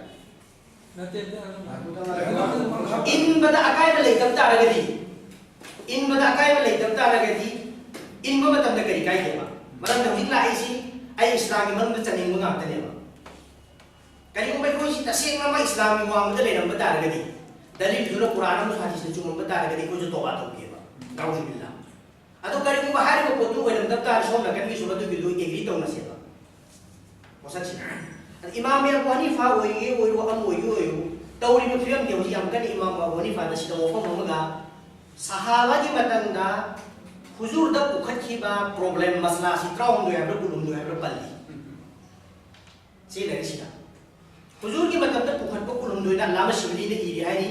ꯅꯠꯇꯦ, ꯅꯠꯇꯦ, ꯑꯗꯨꯝ ꯏꯟꯕꯗ ꯑꯀꯥꯏꯕ ꯂꯩꯇꯕ ꯇꯥꯔꯒꯗꯤ, ꯏꯟꯕꯗ ꯑꯀꯥꯏꯕ ꯂꯩꯇꯕ ꯇꯥꯔꯒꯗꯤ, ꯏꯟꯕ ꯃꯇꯝꯗ ꯀꯔꯤ ꯀꯥꯏꯒꯦꯕ? ꯃꯔꯝꯗꯤ ꯍꯧꯖꯤꯛ ꯂꯥꯛꯏꯁꯤ ꯑꯩ ꯏꯁꯂꯥꯝꯒꯤ ꯃꯅꯨꯡꯗ ꯆꯟꯅꯤꯡꯕ ꯉꯥꯛꯇꯅꯦꯕ꯫ ꯀꯔꯤꯒꯨꯝꯕ ꯑꯩꯈꯣꯏꯁꯤ ꯇꯁꯦꯡꯅꯃꯛ ꯏꯁꯂꯥꯝꯒꯤ ꯋꯥꯡꯃꯗ ꯂꯩꯔꯝꯕ ꯇꯥꯔꯒꯗꯤ, ꯗꯂꯤꯜꯗꯨꯅ ꯀꯨꯔꯥꯟ ꯑꯃꯁꯨꯡ ꯍꯗꯤꯁꯅ ꯆꯨꯝꯃꯝꯕ ꯇꯥꯔꯒꯗꯤ ꯑꯩꯈꯣꯏꯁꯨ ꯇꯧꯕꯥ ꯇꯧꯒꯦꯕ꯫ ꯅꯥꯎꯖꯨꯕꯤꯜꯂꯥ꯫ ꯑꯗꯣ ꯀꯔꯤꯒꯨꯝꯕ ꯍꯥꯏꯔꯤꯕ ꯄꯣꯠꯇꯨ ꯑꯣꯏꯔꯝꯗꯕ ꯇꯥꯔꯗꯤ ꯁꯣꯝ ꯅꯥꯀꯟꯒꯤꯁꯨ ꯃꯗꯨꯒꯤꯗꯨ ꯑꯦꯒ꯭ꯔꯤ ꯇꯧꯅꯁꯦꯕ꯫ ꯄꯣꯠꯁꯛꯁꯤꯅ꯫ ꯑꯗ ꯏꯃꯥꯝ ꯑꯕꯨ ꯍꯅꯤꯐꯥ ꯑꯣꯏꯒꯦ ꯑꯣꯏꯔꯣ, ꯑꯃ ꯑꯣꯏꯒꯦ ꯑꯣꯏꯔꯣ, ꯇꯧꯔꯤꯕ ꯐꯤꯕꯝꯗꯤ ꯍꯧꯖꯤꯛ ꯌꯥꯝ ꯀꯟꯅ ꯏꯃꯥꯝ ꯑꯕꯨ ꯍꯅꯤꯐꯥꯗ ꯁꯤꯗ ꯋꯥꯐꯝ ꯑꯃꯒ ꯁꯍꯥꯕꯥꯒꯤ ꯃꯇꯝꯗ ꯍꯨꯖꯨꯔꯗ ꯄꯨꯈꯠꯈꯤꯕ ꯄ꯭ꯔꯣꯕ꯭ꯂꯦꯝ ꯃꯁꯂꯥꯁꯤ ꯇꯔꯥꯍꯨꯝꯗꯣꯏ ꯍꯥꯏꯕ꯭ꯔꯥ ꯀꯨꯟꯍꯨꯝꯗꯣꯏ ꯍꯥꯏꯕ꯭ꯔꯥ ꯄꯜꯂꯤ꯫ ꯁꯤ ꯂꯥꯏꯔꯤꯛꯁꯤꯗ ꯍꯨꯖꯨꯔꯒꯤ ꯃꯇꯝꯗ ꯄꯨꯈꯠꯄ ꯀꯨꯟꯍꯨꯝꯗꯣꯏꯅ ꯑꯜꯂꯥꯃ ꯁꯤꯕꯂꯤꯅ ꯏꯔꯤ ꯍꯥꯏꯔꯤ,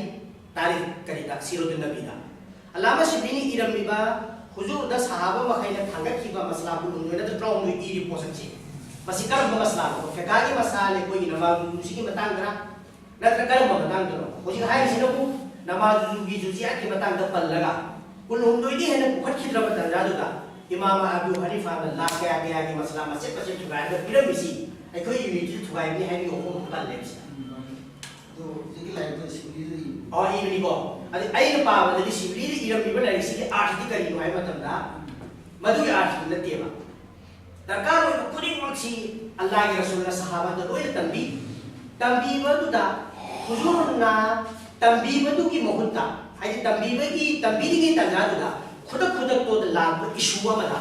ꯇꯥꯔꯤꯈ ꯀꯔꯤꯗ, ꯁꯤꯔꯣꯗꯨꯟ ꯅꯕꯤꯗ꯫ ꯑꯜꯂꯥꯃ ꯁꯤꯕꯂꯤꯅ ꯏꯔꯝꯃꯤꯕ ꯍꯨꯖꯨꯔꯗ ꯁꯍꯥꯕ ꯃꯈꯩꯅ ꯊꯥꯡꯒꯠꯈꯤꯕ ꯃꯁꯂꯥ ꯀꯨꯟꯍꯨꯝꯗꯣꯏ ꯅꯠꯇ꯭ꯔ ꯇꯔꯥꯍꯨꯝꯗꯣꯏ ꯏꯔꯤ ꯄꯣꯠꯁꯛꯁꯤ꯫ ꯃꯁꯤ ꯀꯔꯝꯕ ꯃꯁꯂꯥꯅꯣ? ꯐꯦꯀꯥꯒꯤ ꯃꯁꯂꯥ ꯑꯩꯈꯣꯏꯒꯤ ꯅꯃꯥꯖ ꯋꯨꯖꯨꯁꯤꯒꯤ ꯃꯇꯥꯡꯗꯔ? ꯅꯠꯇ꯭ꯔ ꯀꯔꯝꯕ ꯃꯇꯥꯡꯗꯅꯣ? ꯍꯧꯖꯤꯛ ꯍꯥꯏꯔꯤꯁꯤꯅꯕꯨ ꯅꯃꯥꯖ ꯋꯨꯖꯨꯒꯤ ꯖꯨꯖꯤꯌꯥꯠꯀꯤ ꯃꯇꯥꯡꯗ ꯄꯜꯂꯒ ꯀꯨꯟꯍꯨꯝꯗꯣꯏꯗꯤ ꯍꯦꯟꯅ ꯄꯨꯈꯠꯈꯤꯗ꯭ꯔꯕ ꯇꯥꯟꯖꯥꯗꯨꯗ ꯏꯃꯥꯝ ꯑꯕꯨ ꯍꯅꯤꯐꯥꯅ ꯂꯥꯛ ꯀꯌꯥ ꯀꯌꯥꯒꯤ ꯃꯁꯂꯥ ꯃꯆꯦꯠ ꯃꯆꯦꯠ ꯊꯨꯒꯥꯏꯔꯒ ꯄꯤꯔꯝꯃꯤꯁꯤ ꯑꯩꯈꯣꯏ ꯌꯨꯅꯤꯇꯤꯗ ꯊꯨꯒꯥꯏꯕꯅꯤ ꯍꯥꯏꯕꯒꯤ ꯋꯥꯐꯝ ꯑꯃ ꯄꯜꯂꯦꯕ ꯁꯤꯗ꯫ ꯑꯗꯣ ꯍꯧꯖꯤꯛꯀꯤ ꯂꯥꯏꯔꯤꯛꯇꯣ ꯁꯤꯕꯂꯤꯗ ꯏꯕꯅꯤ꯫ ꯑꯣ, ꯏꯕꯅꯤꯀꯣ꯫ ꯑꯗꯨ ꯑꯩꯅ ꯄꯥꯕꯗꯗꯤ ꯁꯤꯕꯂꯤꯗ ꯏꯔꯝꯃꯤꯕ ꯂꯥꯏꯔꯤꯛꯁꯤꯒꯤ ꯑꯥꯔꯊꯗꯤ ꯀꯔꯤꯅꯣ ꯍꯥꯏꯕ ꯃꯇꯝꯗ ꯃꯗꯨꯒꯤ ꯑꯥꯔꯊꯗꯨ ꯅꯠꯇꯦꯕ꯫ ꯗꯔꯀꯥꯔ ꯑꯣꯏꯕ ꯈꯨꯗꯤꯡꯃꯛꯁꯤ ꯑꯜꯂꯥꯍꯒꯤ ꯔꯁꯨꯜꯅ ꯁꯍꯥꯕꯥꯗ ꯂꯣꯏꯅ ꯇꯝꯕꯤ꯫ ꯇꯝꯕꯤꯕꯗꯨꯗ ꯍꯨꯖꯨꯔꯅ ꯇꯝꯕꯤꯕꯗꯨꯒꯤ ꯃꯍꯨꯠꯇ, ꯍꯥꯏꯗꯤ ꯇꯝꯕꯤꯕꯒꯤ, ꯇꯝꯕꯤꯔꯤꯉꯩ ꯇꯥꯟꯖꯥꯗꯨꯗ ꯈꯨꯗꯛ ꯈꯨꯗꯛꯇꯨꯗ ꯂꯥꯛꯄ ꯏꯁꯨ ꯑꯃꯗ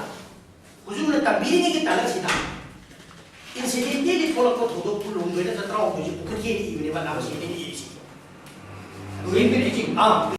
ꯍꯨꯖꯨꯔꯅ ꯇꯝꯕꯤꯔꯤꯉꯩꯒꯤ ꯇꯥꯂꯛꯁꯤꯗ ꯏꯟꯁꯤꯗꯦꯟꯇꯦꯜꯂꯤ ꯊꯣꯛꯂꯛꯄ ꯊꯧꯗꯣꯛ ꯀꯨꯟꯍꯨꯝꯗꯣꯏ ꯅꯠꯇ꯭ꯔ ꯇꯔꯥꯍꯨꯝꯗꯣꯏꯁꯤ ꯄꯨꯈꯠꯈꯤꯅ ꯏꯕꯅꯦꯕ ꯑꯜꯂꯥꯃ ꯁꯤꯕꯂꯤꯅ ꯏꯔꯤꯁꯤ꯫ ꯑꯥ꯫